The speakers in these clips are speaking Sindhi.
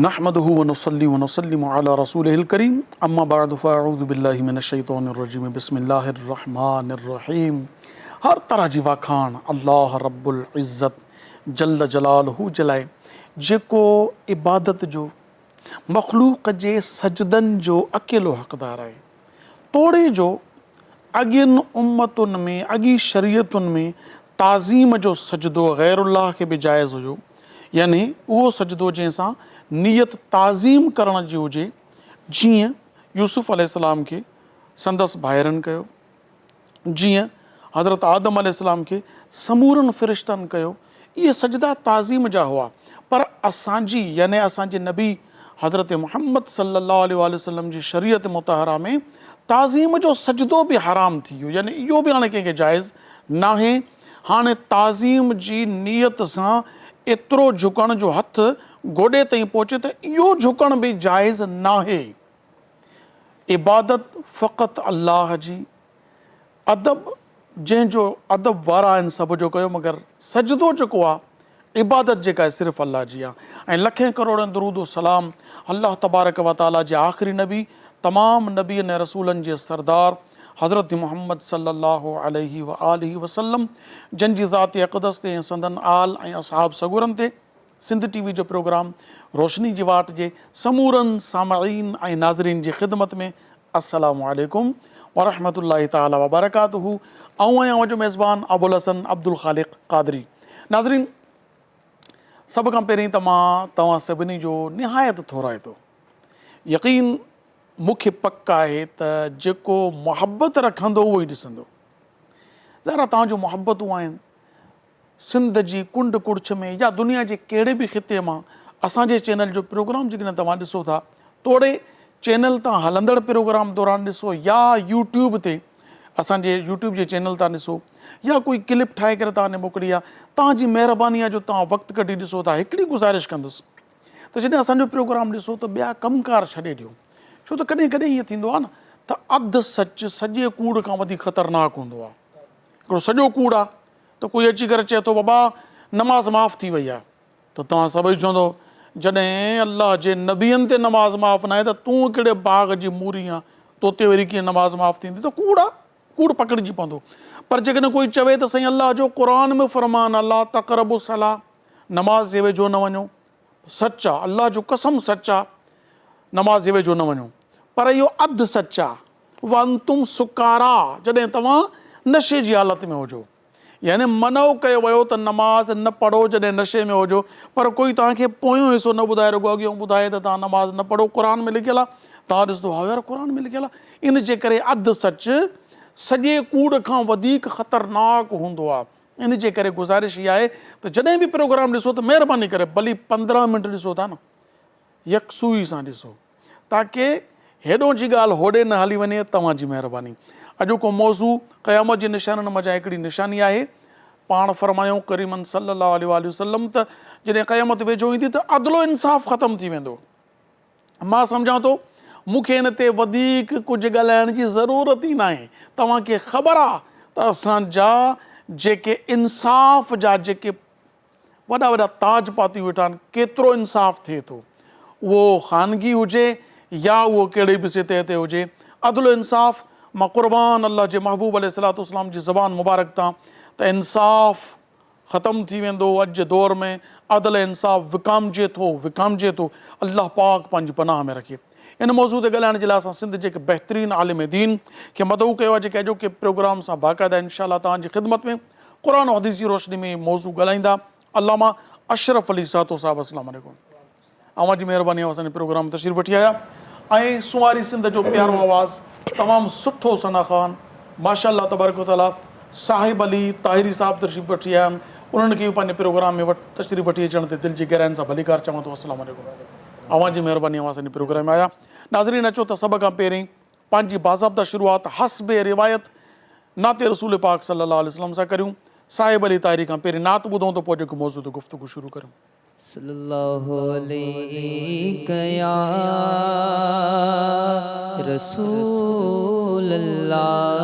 نحمده ونصلي ونسلم علي رسوله الڪريم اما بعد فاعوذ بالله من الشيطان الرجيم بسم الله الرحمن الرحيم هر طرح جي واکاڻ الله رب العزت جل جلاله جي لاء جيڪو عبادت جو مخلوق جي سجدن جو اڪيلو حقدار آهي. توڙي جو اڳين امتن ۾ اڳي شريعتن ۾ تعظيم جو سجدو غير الله کي به جائز هيو يعني اهو سجدو جنهن سان نيت تعظيم ڪرڻ جي هجي جيئن يوسف عليه السلام کي سندس ڀائرن ڪيو. جيئن حضرت آدم عليه السلام کي سمورن فرشتن ڪيو، اهي سجدا تعظيم جا هئا، پر اسان جي يعني اسان جي نبي حضرت محمد صلي الله عليه واٰله وسلم جي شريعت مطهره ۾ تعظيم جو سجدو به حرام ٿي ويو، يعني اهو به هاڻي ڪنهن کي جائز ناهي، هاڻي تعظيم جي نيت سان ايترو جهڪڻ جو هٿ گوڏي تائين پهچي ته اهو جهڪڻ به جائز ناهي. عبادت فقط الله جي، ادب جنهن جو ادب وارا آهن سڀ جو ڪيو مگر سجدو جيڪو آ عبادت جيڪا آهي صرف الله جي آ ۽ لکين ڪروڙين درود و سلام الله تبارڪ و تعالي جي آخري نبي تمام نبين ۽ رسولن جي سردار حضرت محمد صلي الله عليه واٰله وسلم جن جي ذات اقدس تي ۽ سندن آل ۽ اصحاب سڳورن تي. سنڌ ٽي وي جو پروگرام روشني جي واٽ جي سمورن سامعين ۽ ناظرين جي خدمت ۾ السلام عليڪم ورحمة الله تعالي وبرڪاته آئون آهيان اوهان جو ميزبان ابوالحسن عبدالخالق قادري ناظرين سڀ کان پهرين ته مان توهان سڀني جو نهايت ٿورائتو يقين مون کي پڪ آهي ته جيڪو محبت رکندو اهو ئي ڏسندو ظاهر آهي توهان جون محبتون آهن سنڌ جي ڪنڊ ڪڙڇ ۾ يا دنيا جي ڪهڙي به خطي مان اسان جي چينل جو پروگرام جيڪڏهن توهان ڏسو ٿا توڙي چينل تان هلندڙ پروگرام دوران ڏسو يا يوٽيوب تي اسان جي يوٽيوب جي چينل تان ڏسو يا ڪوئي ڪلپ ٺاهي ڪري توهان ڏي موڪلي آ توهان جي مهرباني آ جو توهان وقت ڪڍي ڏسو ٿا هڪڙي گذارش ڪندس ته جڏهن اسان جو پروگرام ڏسو ته ٻيا ڪم ڪار ڇڏي ڏيو ڇو ته ڪڏهن ڪڏهن ائين ٿيندو آ نه ته اڌ سچ سڄي ڪوڙ کان وڌيڪ خطرناڪ هوندو آ هڪڙو سڄو ڪوڙ آ ته ڪوئي اچي ڪري چئي ٿو بابا نماز معاف ٿي وئي آهي ته توهان سڀئي چوندو جڏهن الله جي نبين تي نماز معاف ناهي ته تون ڪهڙي باغ جي موري آن تو تي وري ڪيئن نماز معاف ٿيندي ته ڪوڙ آ ڪوڙ پڪڙجي پوندو پر جيڪڏهن ڪوئي چوي ته سائين الله جو قرآن ۾ فرمان آ لا تقربوا الصلاة نماز جي ويجهو نه وڃو سچ آ الله جو قسم سچ آ نماز جي ويجهو نه وڃو پر اهو اڌ سچ آ وانتم سڪارا جڏهن توهان نشي جي حالت ۾ هجو يعني منع ڪيو ويو ته نماز نه پڙهو جڏهن نشي ۾ هجو پر ڪوئي توهان کي پويون حصو نه ٻڌائي رڳو اڳيون ٻڌائي ته توهان نماز نه پڙهو قرآن ۾ لکيل آهي توهان ڏسندو هائو يار قرآن ۾ لکيل آهي ان جي ڪري اڌ سچ سڄي ڪوڙ کان وڌيڪ خطرناڪ هوندو آهي ان جي ڪري گذارش اها آهي ته جڏهن به پروگرام ڏسو ته مهرباني ڪري ڀلي 15 منٽ ڏسو ٿا نه يڪسوئي سان ڏسو تاڪه هيڏو جي ڳالهه هوڏي نه هلي وڃي توهان جي مهرباني. اڄوڪو موضوع قيامت جي نشانين منجهان هڪڙي نشاني آهي. پاڻ فرمايائون ڪريمن صلي الله عليه واٰله وسلم ته جڏهن قيامت ويجهو ايندي ته عدل و انصاف ختم ٿي ويندو. مان سمجهان ٿو مون کي ان تي وڌيڪ ڪجهه ڳالهائڻ جي ضرورت ئي ناهي. توهان کي خبر آ ته اسان جا جيڪي انصاف جا جيڪي وڏا وڏا تاج پاتيون ويٺا آهن، ڪيترو انصاف ٿئي ٿو، اهو خانگي هجي يا اهو ڪهڙي به سطح تي هجي، عدل و انصاف مان قربان الله جي محبوب عليه الصلوة والسلام جي زبان مبارڪ تان ته انصاف ختم ٿي ويندو، اڄ جي دور ۾ عدل ۽ انصاف وڪامجي ٿو، وڪامجي ٿو، الله پاڪ پنهنجي پناهه ۾ رکي. ان موضوع تي ڳالهائڻ جي لاء اسان سنڌ جي هڪ بهترين عالم دين کي مدعو ڪيو آهي جيڪي اڄوڪي پروگرام سان باقاعده انشاء الله توهان جي خدمت ۾ قرآن و حديث جي روشني ۾ موضوع ڳالهائيندا علامه اشرف علي سهتو صاحب السلام عليڪم اوهان جي مهرباني اوهان اسان جي پروگرام ۾ تشريف وٺي آيا ۽ سنواري سنڌ جو پيارو آواز تمام سٺو ثنا خان ماشاء الله تبارڪ و تعالي صاحب علي طاهري صاحب تشريف وٺي آيا آهن انهن کي به پنهنجي پروگرام ۾ تشريف وٺي اچڻ تي دل جي گهراين سان ڀليڪار چوان ٿو السلام عليڪم اوهان جي مهرباني اوهان اسان جي پروگرام ۾ آيا ناظرين اچو ته سڀ کان پهرين پنهنجي باضابطه شروعات حسب روايت نعت رسول پاڪ صلي الله عليه وسلم سان ڪريون. صاحب علي طاهري کان پهرين نعت ٻڌون ته پوء اڄوڪي موضوع تي گفتگو شروع ڪريون. صلي الله عليڪ يا رسول الله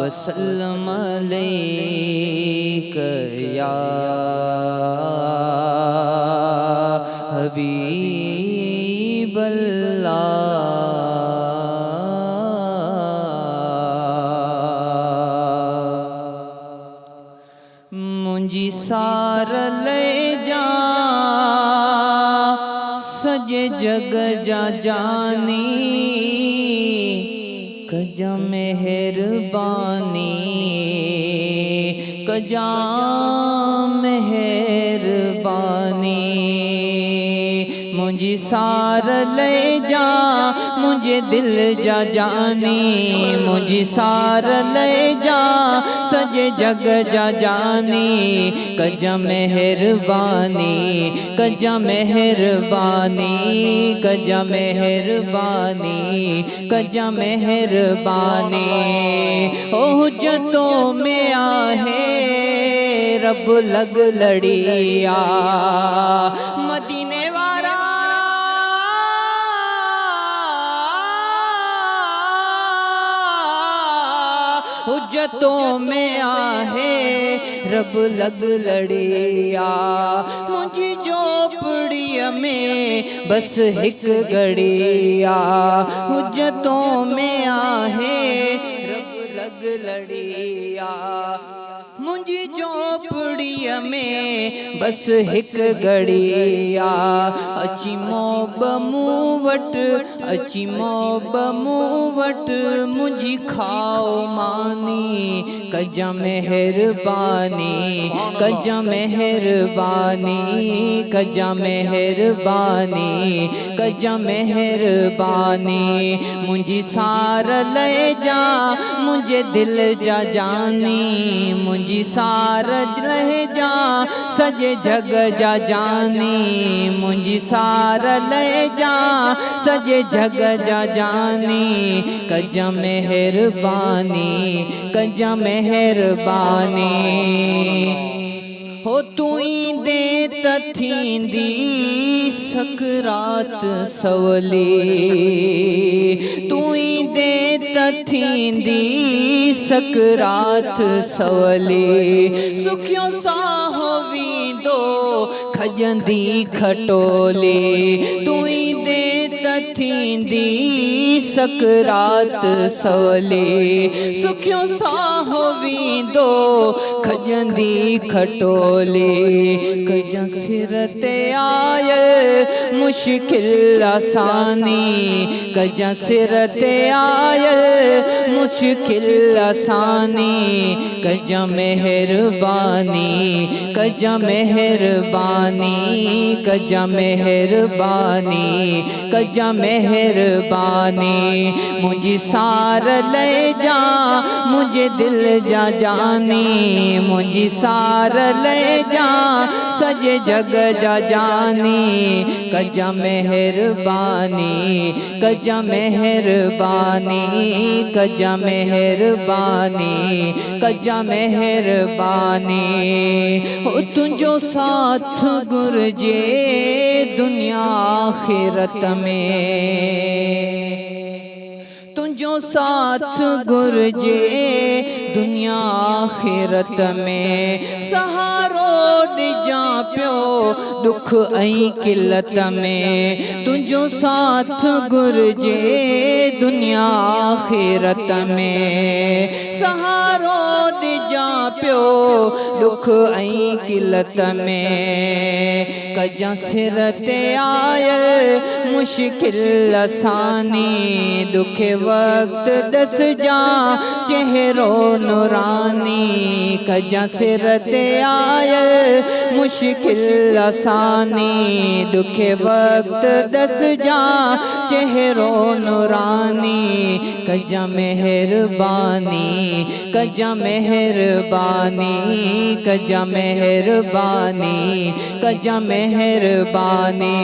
وسلم عليڪ يا. جڳ جا جاني ڪجان مهرباني ڪجان مهرباني منهنجي سار لهجان منهنجي دل جا جاني منهنجي سار لهجان سڄي جڳ جا جاني ڪجان مهرباني ڪجان مهرباني ڪجان مهرباني ڪجان مهرباني او حجتو ۾ آهي رب لڳ لڙيا مديني وارا. حجتو ۾ آهي رب لڳ لڙيا منهنجي جهوپڙيء ۾ بس هڪ گهڙي آ حجتو ۾ آهي رب لڳ لڙي آ منهنجي جهوپڙيء ۾ بس هڪ گهڙي آ اچي محب مون وٽ اچي محب مون وٽ منهنجي کائو ماني ڪجان مهرباني ڪجان مهرباني ڪجان مهرباني ڪجان مهرباني منهنجي سار لهجان منهنجي دل جا جاني منهنجي سار لهجان سڄي جڳ جا جاني منهنجي سار لهجان سڄي جڳ جا جاني ڪجان مهرباني ڪجان مهرباني. هو تون ايندين ته ٿيندي سڪرات سولي تون ايندين ته ٿيندي سڪرات سولي سکيو ساهه ويندو کڄندي کٽولي تون ايندين ته ٿيندي سڪرات سولي سکيو ساهه ويندو کڄندي کٽولي ڪجان سر تي آيل مشڪل آساني ڪجان سر تي آيل مشڪل آساني ڪجان مهرباني ڪجان مهرباني ڪجان مهرباني ڪجان مهرباني منهنجي سار لهجان منهنجي دل جا جاني منهنجي سار لهجان سڄي جڳ جا جاني ڪجان مهرباني ڪجان مهرباني ڪجان مهرباني ڪجان مهرباني هو تنهنجو ساٿ گهرجي دنيا آخرت ۾. تنهنجو ساٿ گهرجي دنيا آخرت ۾. سهارو ڏجان پيو ڏک ۽ قلت ۾. تنهنجو ساٿ گهرجي دنيا آخرت ۾. سهارو ڏجان پيو ڏک ۽ قلت ۾. ڪجان سر تي آيل مشڪل آساني ڏکي وقت ڏسجان چهرو نوراني ڪجان سر تي آيل مشڪل آساني ڏکي وقت ڏسجان چهرو نوراني ڪجان مهرباني ڪجان مهرباني ڪجان مهرباني ڪجان مهرباني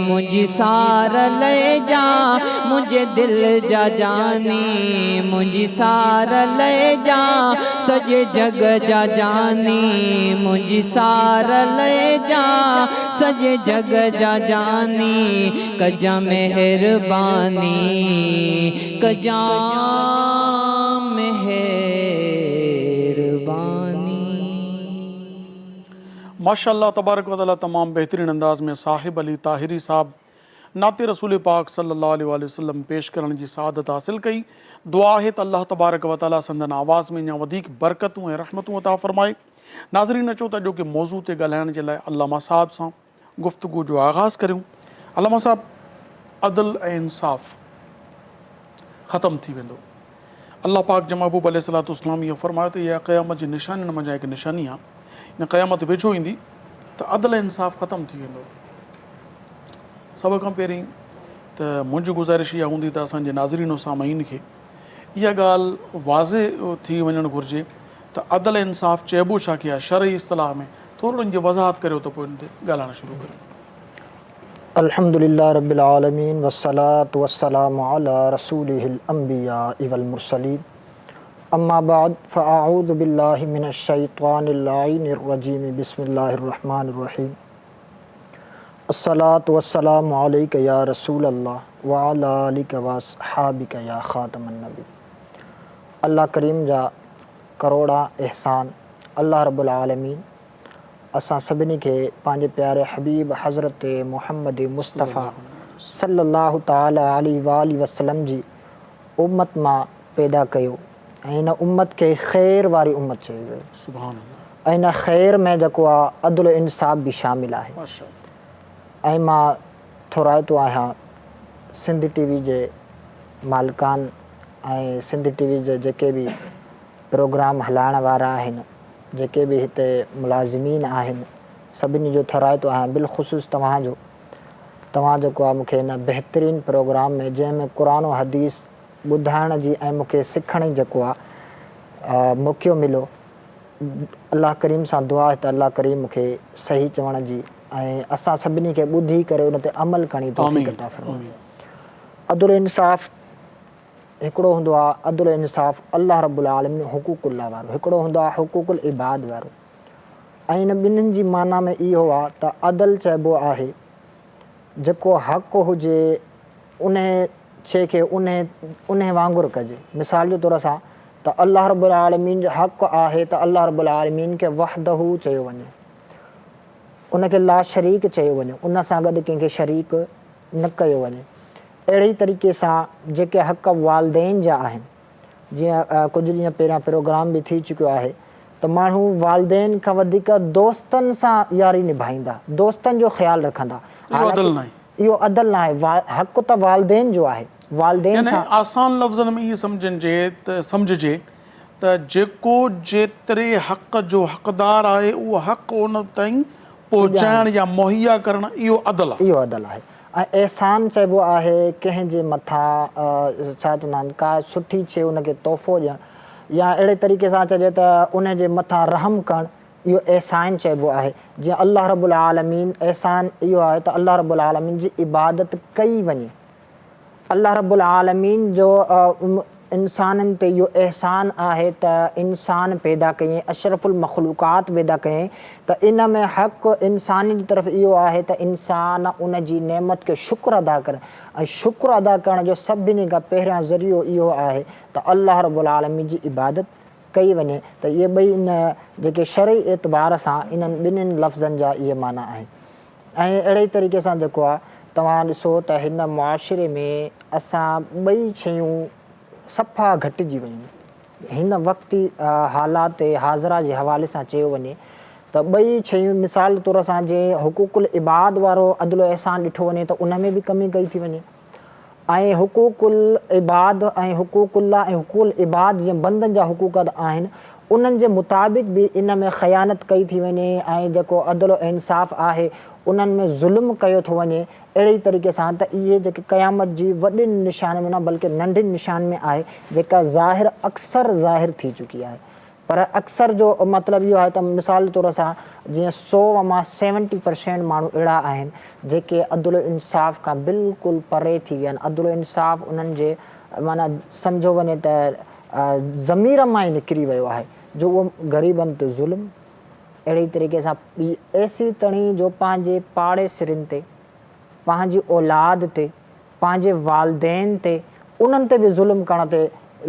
منهنجي سار لهجان منهنجي دل جا جاني منهنجي سار لهجان سڄي جڳ جا جاني منهنجي سار لهجان سڄي جڳ جا جاني ڪجان مهرباني ڪجان مهرباني. ماشاء الله تبارڪ و تعالي تمام بهترين انداز ۾ صاحب علي طاهري صاحب نعت رسول پاڪ صلي الله عليه واٰله وسلم پيش ڪرڻ جي سعادت حاصل ڪئي دعا آهي ته الله تبارڪ و تعالي سندن آواز ۾ اڃا وڌيڪ برڪتون ۽ رحمتون عطا فرمائي ناظرين اچو ته اڄوڪي موضوع تي ڳالهائڻ جي لاء علامه صاحب سان گفتگو جو آغاز ڪريون علامه صاحب. عدل ۽ انصاف ختم ٿي ويندو. الله پاڪ جي محبوب عليه الصلوة والسلام اهو فرمايو ته اها قيامت جي نشانين منجهان هڪ نشاني آهي يعني قيامت ويجهو ايندي ته عدل ۽ انصاف ختم ٿي ويندو. سڀ کان پهرين ته منهنجي گذارش اها هوندي ته اسان جي ناظرين و سامعين کي اها ڳالهه واضح ٿي وڃڻ گهرجي ته عدل ۽ انصاف چئبو ڇا کي آهي شرعي اصطلاح ۾ ٿورڙو ان جي وضاحت ڪريو ته پوء ان تي ڳالهائڻ شروع ڪريون. الحمد لله رب العالمين والصلوة والسلام علي رسوله الانبياء والمرسلين اما بعد فاعوذ بالله من الشيطان اللعين الرجيم بسم الله الرحمن الرحيم الصلوة والسلام عليك يا رسول الله وعلي آلك واصحابك يا خاتم النبي الله ڪريم جا ڪروڙا احسان الله رب العالمين اسان سڀني کي پنهنجي پياري حبيب حضرت محمد مصطفيٰ صلّي الله تعالٰي عليه واٰله وسلّم جي امّت مان پيدا ڪيو ۽ ان امّت کي خير واري امّت چيو ويو ۽ ان خير ۾ جيڪو آ عدل و انصاف به شامل آهي ۽ مان ٿورائتو آهيان سنڌ ٽي وي جي مالڪان ۽ سنڌ ٽي وي جي جيڪي به پروگرام هلائڻ وارا آهن، جيڪي به هتي ملازمين آهن، سڀني جو ٿورائتو آهيان، بالخصوص توهان جو، توهان جيڪو آهي مون کي هن بهترين پروگرام ۾ جنهن ۾ قرآن و حديث ٻڌائڻ جي ۽ مون کي سکڻ جي جيڪو آهي موقعو مليو، الله ڪريم سان دعا آهي ته الله ڪريم مون کي صحيح چوڻ جي ۽ اسان سڀني کي ٻڌي ڪري ان تي عمل ڪرڻ جي توفيق عطا فرمائي. عدل و انصاف. هڪڙو هوندو آهي عدل و انصاف الله رب العالمين حقوق الله وارو هڪڙو هوندو آهي حقوق العباد وارو ۽ ان ٻنهين جي معنيٰ ۾ اهو آهي ته عدل چئبو آهي جيڪو حق هجي انهي شيء کي انهي انهي وانگر ڪجي مثال جي طور سان ته الله رب العالمين جو حق آهي ته الله رب العالمين کي وحده چيو وڃي ان کي لاشريڪ چيو وڃي ان سان گڏ ڪنهن کي شريڪ نه ڪيو وڃي. اهڙي ئي طريقي سان جيڪي حق والدين جا آهن جيئن ڪجهه ڏينهن پهريان پروگرام به ٿي چڪيو آهي ته ماڻهو والدين کان وڌيڪ دوستن سان ياري نڀائيندا دوستن جو خيال رکندا اهو عدل ناهي. اهو عدل ناهي حق ته والدين جو آهي والدين يعني سان. آسان لفظن ۾ ائين سمجهجي ته سمجهجي ته جيڪو جيتري حق جو حقدار آهي اهو حق ان تائين پهچائڻ يا مهيا ڪرڻ اهو عدل آهي. اهو عدل آهي ۽ احسان چئبو آهي ڪنهن جي مٿان ڇا چوندا آهن ڪا سٺي شيء ان کي تحفو ڏيڻ يا اهڙي طريقي سان چئجي ته ان جي مٿان رحم ڪرڻ اهو احسان چئبو آهي جيئن الله رب العالمين احسان اهو آهي ته الله رب العالمين جي عبادت ڪئي وڃي الله رب العالمين جو انسانن تي اهو احسان آهي ته انسان پيدا ڪيائين، اشرف المخلوقات پيدا ڪيائين ته ان ۾ حق انساني جي طرف اهو آهي ته انسان ان جي نعمت کي شڪر ادا ڪري ۽ شڪر ادا ڪرڻ جو سڀني کان پهريان ذريعو اهو آهي ته الله رب العالمين جي عبادت ڪئي وڃي ته اهي ٻئي ان جيڪي شرعي اعتبار سان انهن ٻنهين لفظن جا اهي معنيٰ آهن. ۽ اهڙي ئي طريقي سان جيڪو آ توهان ڏسو ته هن معاشري ۾ اسان ٻئي شيون صفا گهٽجي ويون هن وقتي حالات حاضره جي حوالي سان چيو وڃي ته ٻئي شيون مثال طور اسان جي حقوق العباد وارو عدل و احسان ڏٺو وڃي ته ان ۾ به ڪمي ڪئي ٿي وڃي ۽ حقوق العباد ۽ حقوق الله ۽ حقوق العباد جيئن بندن جا حقوق آهن انهن جي مطابق به ان ۾ خيانت ڪئي ٿي وڃي ۽ جيڪو عدل و انصاف آهي انهن ۾ ظلم ڪيو ٿو وڃي اهڙي ئي طريقي سان ته اهي جيڪي قيامت جي وڏين نشانين ۾ نه بلڪه ننڍين نشانين ۾ آهي جيڪا ظاهر اڪثر ظاهر ٿي چڪي آهي پر اڪثر جو مطلب اهو آهي ته مثال طور سان جيئن سو مان سيونٽي پرسينٽ ماڻهو اهڙا آهن جيڪي عدل و انصاف کان بلڪل پري ٿي ويا آهن عدل و انصاف انهن جي معنيٰ سمجهو وڃي ته ضمير مان ئي نڪري ويو آهي جو اهو غريبن تي ظلم اهڙي طريقي سان ايسي تڻي جو پنهنجي پاڙيسرين تي پنهنجي اولاد تي پنهنجي والدين تي انهن تي به ظلم ڪرڻ تي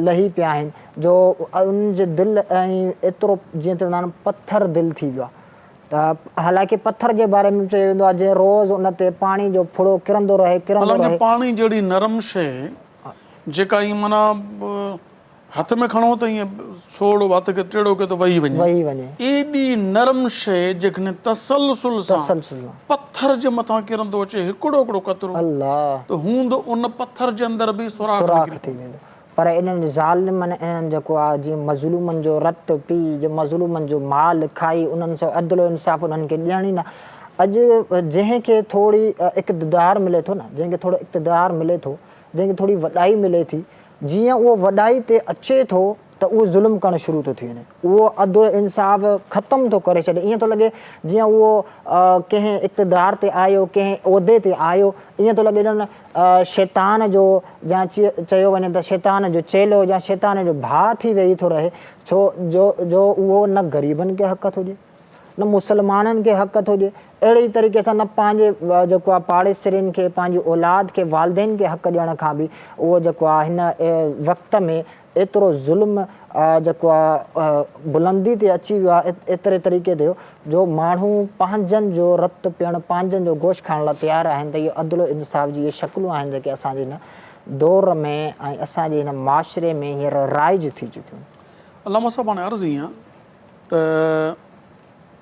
لهي پيا آهن جو انهن جي دل ۽ ايترو جيئن چوندا آهن پٿر دل ٿي ويو آهي ته حالانڪه پٿر جي باري ۾ به چيو ويندو آهي جنهن روز ان تي پاڻي جو ڦڙو ڪرندو رهي ڪرندو حالانڪه رهي. پاڻي جهڙي نرم شيء جيڪا ائين معنيٰ. هٿ ۾ کڻو ته ائين سوڙهو هٿ کي ٽيڙو ڪيو ته وهي وڃي. وهي وڃي. ايڏي نرم شيء جيڪڏهن تسلسل سان تسلسل سان. پٿر جي مٿان ڪرندو اچي هڪڙو هڪڙو قطرو الله. ته هوند ان پٿر جي اندر به سوراخ سوراخ نڪري ٿي پوندو. ويندو. پر انهن ظالمن انهن جيڪو آ جيئن مظلومن جو رت پي جي مظلومن جو مال کائي انهن سان عدل و انصاف انهن کي ڏيڻ ئي نه اڄ جنهن کي ٿوري اقتدار ملي ٿو نه جنهن کي ٿورو اقتدار ملي ٿو جنهن کي ٿوري وڏائي ملي ٿي جيئن اهو وڏائي تي اچي ٿو ته اهو ظلم ڪرڻ شروع ٿو ٿي وڃي، اهو عدل و انصاف ختم ٿو ڪري ڇڏي، ائين ٿو لڳي جيئن اهو ڪنهن اقتدار تي آيو، ڪنهن عهدي تي آيو، ائين ٿو لڳي ڄڻ شيطان جو يا چيو وڃي ته شيطان جو چيلو يا شيطان جو ڀاء ٿي ويهي ٿو رهي، ڇو جو اهو نه غريبن کي حق ٿو ڏئي. نه مسلمانن کي حق ٿو ڏئي اهڙي ئي طريقي سان نه پنهنجي جيڪو آهي پاڙيسرين کي پنهنجي اولاد کي والدين کي حق ڏيڻ کان به اهو جيڪو آهي هن وقت ۾ ايترو ظلم جيڪو آهي بلندي تي اچي ويو آهي ايتري طريقي تي جو ماڻهو پنهنجن جو رت پيئڻ پنهنجن جو گوشت کائڻ لاء تيار آهن ته اهو عدل و انصاف جي اهي شڪلون آهن جيڪي اسان جي هن دور ۾ ۽ اسان جي هن معاشري ۾ هينئر رائج ٿي چڪيون آهن. علامه صاحب هاڻي عرض ائين ته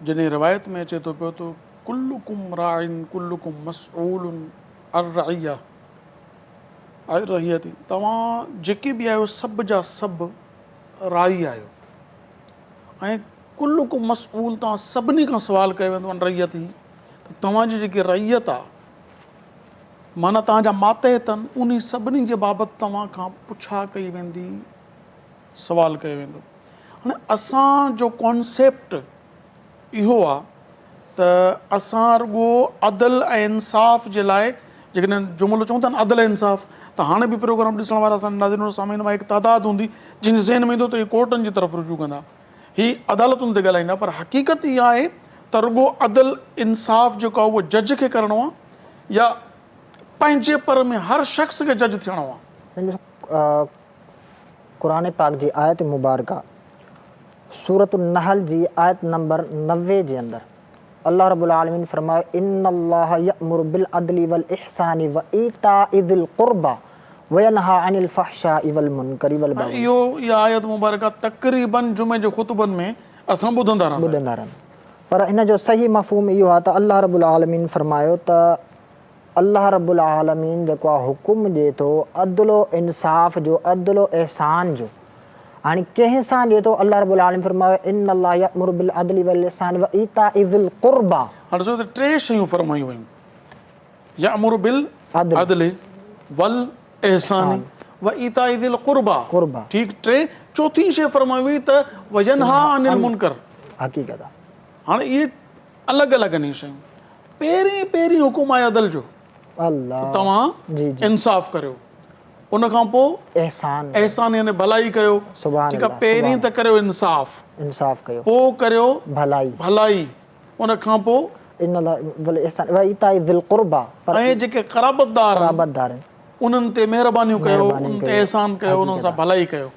جڏهن روايت ۾ اچي ٿو پيو ته ڪلڪم راع ڪلڪم مسئول عن رعيه عن رعيته توهان جيڪي به آهيو سڀ جا سڀ راعي آهيو ۽ ڪلڪم مسئول توهان سڀني کان سوال ڪيو ويندو عن رعيته ته توهان جي جيڪي رعيت آهي معنيٰ توهان جا ماتحت آهن انهي سڀني جي بابت توهان کان پڇا ڪئي ويندي سوال ڪيو ويندو. هاڻي اسان جو ڪانسيپٽ اهو آ ته اسان رڳو عدل ۽ انصاف جي لاء جيڪڏهن جملو چئون ٿا نه عدل ۽ انصاف ته هاڻي به پروگرام ڏسڻ وارا اسان ناظرين و سامعين مان هڪ تعداد هوندي جن جي ذهن ۾ ايندو ته هي ڪورٽن جي طرف رجوع ڪندا هي عدالتن تي ڳالهائيندا پر حقيقت اها آهي ته رڳو عدل انصاف جيڪو آ اهو جج کي ڪرڻو آ يا پنهنجي پر ۾ هر شخص کي جج ٿيڻو آ. قرآن پاڪ جي آيت مبارڪه سورة النحل جي آيت نمبر 90 جي اندر الله رب العالمين فرمايو ان الله يأمر بالعدل والاحسان وايتاء ذي القربى وينهى عن الفحشاء والمنڪر والبغي. اهو اها آيت مبارڪه تقريباً جمعي جي خطبن ۾ اسان ٻڌندا رهندا آهيون. ٻڌندا رهندا پر ان جو صحيح مفهوم اهو آهي ته الله رب العالمين فرمايو ته الله رب العالمين جيڪو آ حڪم ڏئي ٿو عدل و انصاف جو عدل و احسان جو هاڻي ڪنهن سان ڏئي ٿو الله رب العالمين فرمايو ان الله يأمر بالعدل والاحسان وايتاء ذي القربى. هاڻي ڏسو ته ٽي شيون فرمايون ويون يأمر بالعدل والاحسان وايتاء ذي القربى ٺيڪ ٽي چوٿين شيء فرمائي وئي ته وينهي عن المنڪر حقيقت آ هاڻي اهي الڳ الڳ آهن اهي شيون. پهرين پهرين حڪم آهي عدل جو ته توهان انصاف ڪريو ان کان پوء احسان احسان يعني ڀلائي ڪيو ٺيڪ آهي پهرين ته ڪريو انصاف انصاف ڪيو پوء ڪريو ڀلائي ڀلائي ان کان پوء ان الله والاحسان وايتاء ذي القربى ۽ جيڪي قرابتدار قرابتدار آهن انهن تي مهربانيون ڪيو انهن تي احسان ڪيو انهن سان ڀلائي ڪيو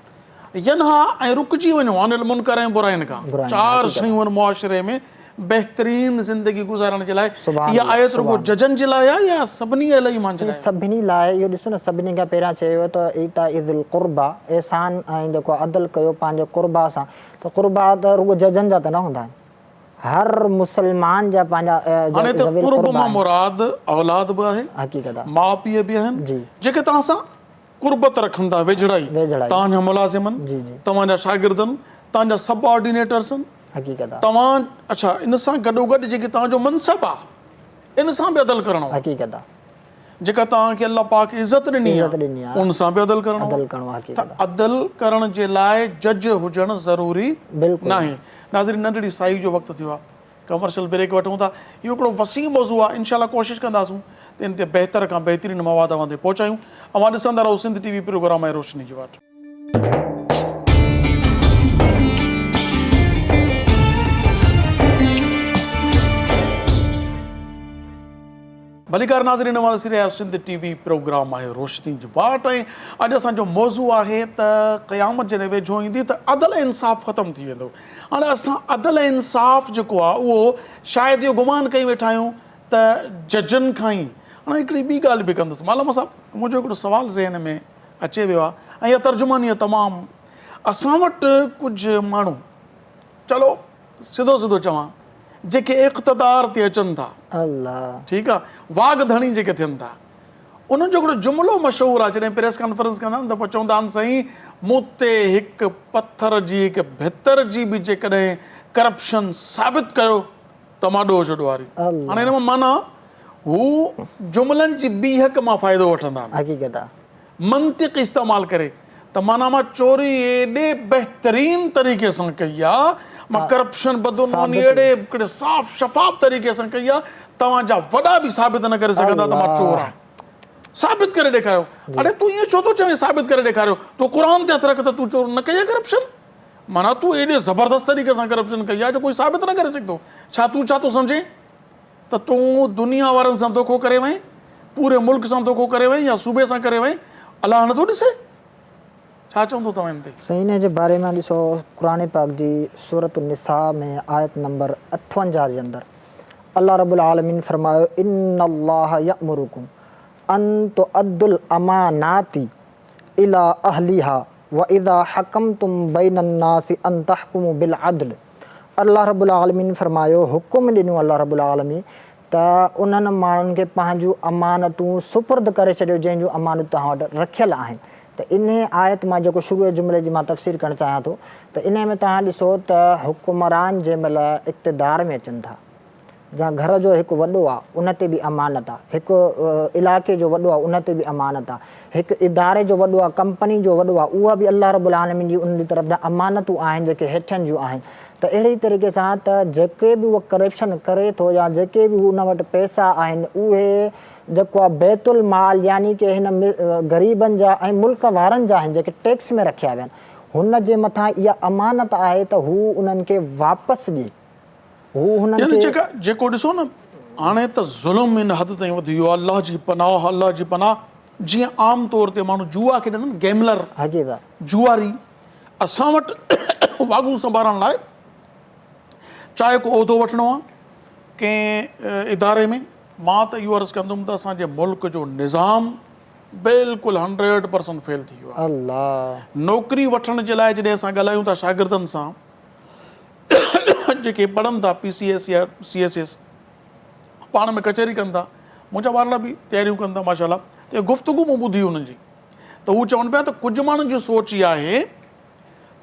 ينها ۽ رڪجي وڃو عن المنڪر ۽ براين کان. چار شيون آهن معاشري ۾ بهترين زندگي گذارڻ جي لاء. اها آيت رڳو ججن جي لاء آهي يا سڀني اهل ايمان جي لاء آهي؟ سڀني لاء. اهو ڏسو نه سڀني کان پهريان چيو ويو ته ايتاء ذي القربيٰ احسان ۽ جيڪو آهي عدل ڪيو پنهنجي قربيٰ سان ته قربيٰ ته رڳو ججن جا ته نه هوندا آهن هر مسلمان جا پنهنجا هاڻي هتي ذوي قرب القربيٰ مان آهن. مراد اولاد به آهي، حقيقت آهي. ماء پيء به آهن جيڪي توهان سان قربت رکن ٿا، ويجهڙائي، توهان جا ملازمن، توهان جا شاگردن، توهان جا سب آرڊينيٽرسن، توهان اڇا ان سان گڏوگڏ جيڪي توهان جو منصب آ ان سان به عدل ڪرڻو آ، جيڪا توهان کي الله پاڪ عزت ڏني آ ان سان به عدل ڪرڻو آ، ته عدل ڪرڻ جي لاء جج هجڻ ضروري ناهي. ناظرين ننڍڙي سائي جو وقت ٿيو آ. ڪمرشل بريڪ وٺون ٿا. اهو هڪڙو وسيع موضوع آهي انشاء الله ڪوشش ڪنداسون ته ان تي بهتر کان بهترين مواد اوهان تائين پهچايون. اوهان ڏسندا رهو سنڌ ٽي وي پروگرام ۽ روشني جي واٽ. ڀليڪار ناظرين اوهان ڏسي رهيا آهيو سنڌ ٽي وي پروگرام آهي روشني جي واٽ ۽ اڄ اسان جو موضوع آهي ته قيامت جڏهن ويجهو ايندي ته عدل ۽ انصاف ختم ٿي ويندو هاڻي اسان عدل ۽ انصاف جيڪو آهي اهو شايد اهو گمان ڪئي ويٺا آهيون ته ججن کان ئي هاڻي هڪڙي ٻي ڳالهه به ڪندس معلم صاحب منهنجو هڪڙو سوال ذهن ۾ اچي ويو آهي ۽ اها ترجماني آهي تمام اسان وٽ ڪجهه ماڻهو چلو سڌو سڌو چوان جيڪي اقتدار تي اچن ٿا الله ٺيڪ آ واڳ ڌڻي جيڪي ٿين ٿا انهن جو هڪڙو جملو مشهور آ جڏهن پريس ڪانفرنس ڪندا آهن ته پوء چوندا آهن سائين مون تي هڪ پٿر جي هڪ ڀتر جي به جيڪڏهن ڪرپشن ثابت ڪيو ته مان ڏوهه جو ڏوهاري هاڻي هن مان معنيٰ هو جملن جي بيهڪ مان فائدو وٺندا آهن حقيقت آ منطق استعمال ڪري ته معنيٰ مان چوري ايڏي بهترين طريقي سان ڪئي آ، مان ڪرپشن بدعنواني اهڙي هڪڙي صاف شفاف طريقي سان ڪئي آ، توهان جا وڏا به ثابت نه ڪري سگهندا ته مان چور آهيان. ثابت ڪري ڏيکاريو. اڙي تون ائين ڇو ٿو چوين ثابت ڪري ڏيکاريو؟ تون قرآن تي هٿ رک ته تون چور نه ڪئي آ ڪرپشن؟ معنيٰ تون ايڏي زبردست طريقي سان ڪرپشن ڪئي آ جو ڪوئي ثابت نه ڪري سگهندو. ڇا تون ڇا ٿو سمجهين؟ ته تون دنيا وارن سان دوکو ڪري وئين، پوري ملڪ سان دوکو ڪري وئين يا صوبي سان ڪري وئين، الله نٿو ڏسي؟ ڇا چوندو توهان ان تي؟ سائين انهي جي باري ۾ ڏسو قرآن پاڪ جي سورة النساء ۾ آيت نمبر 58 جي اندر الله رب العالمين فرمايو ان الله يأمرڪم ان تؤدوا الامانات الي اهلها واذا حڪمتم بين الناس ان تحڪموا بالعدل الله رب العالمين فرمايو، حڪم ڏنو الله رب العالمين ته انهن ماڻهن کي پنهنجون امانتون سپرد ڪري ڇڏيو جنهن جون امانتون توهان وٽ رکيل آهن ته انهي آيت مان جيڪو شروع جي جملي جي مان تفسير ڪرڻ چاهيان ٿو ته انهي ۾ توهان ڏسو ته حڪمران جنهن مهل اقتدار ۾ اچن ٿا جا گهر جو هڪ وڏو آ ان تي به امانت آ، هڪ علائقي جو وڏو آ ان تي به امانت آ، هڪ اداري جو وڏو آ، ڪمپني جو وڏو آ اها به الله رب العالمين جي ان جي طرف ڏانهن امانتون آهن جيڪي هيٺين جون آهن ته اهڙي ئي طريقي سان ته جيڪي به اهو ڪرپشن ڪري ٿو يا جيڪي به ان وٽ پئسا آهن اهي جيڪو آ بيت المال يعني ڪي هن غريبن جا ۽ ملڪ وارن جا آهن جيڪي ٽيڪس ۾ رکيا ويا آهن هن جي مٿان اها امانت آهي ته هو انهن کي واپس ڏئي. هو هنن يعني کي. جيڪا جيڪو ڏسو نه هاڻي ته ظلم ان حد تائين وڌي ويو آهي الله جي پناهه الله جي پناهه جيئن عام طور تي ماڻهو جوا کيڏندا آهن گيملر حقيقت. جواري اسان وٽ واڳون سنڀارڻ لاء چاهي ڪو عهدو وٺڻو آهي ڪنهن اداري ۾ مان ته اهو عرض ڪندم ته اسان جي ملڪ جو نظام بلڪل هنڊريڊ پرسنٽ فيل ٿي ويو آهي الله. نوڪري وٺڻ جي لاء جڏهن اسان ڳالهايون ٿا شاگردن سان جيڪي پڙهن ٿا پي سي ايس يا سي ايس ايس پاڻ ۾ ڪچهري ڪن ٿا منهنجا ٻارڙا به تياريون ڪن ٿا ماشاء الله ته گفتگو مون ٻڌي انهن جي ته هو چون پيا ته ڪجهه ماڻهن جي سوچ اها آهي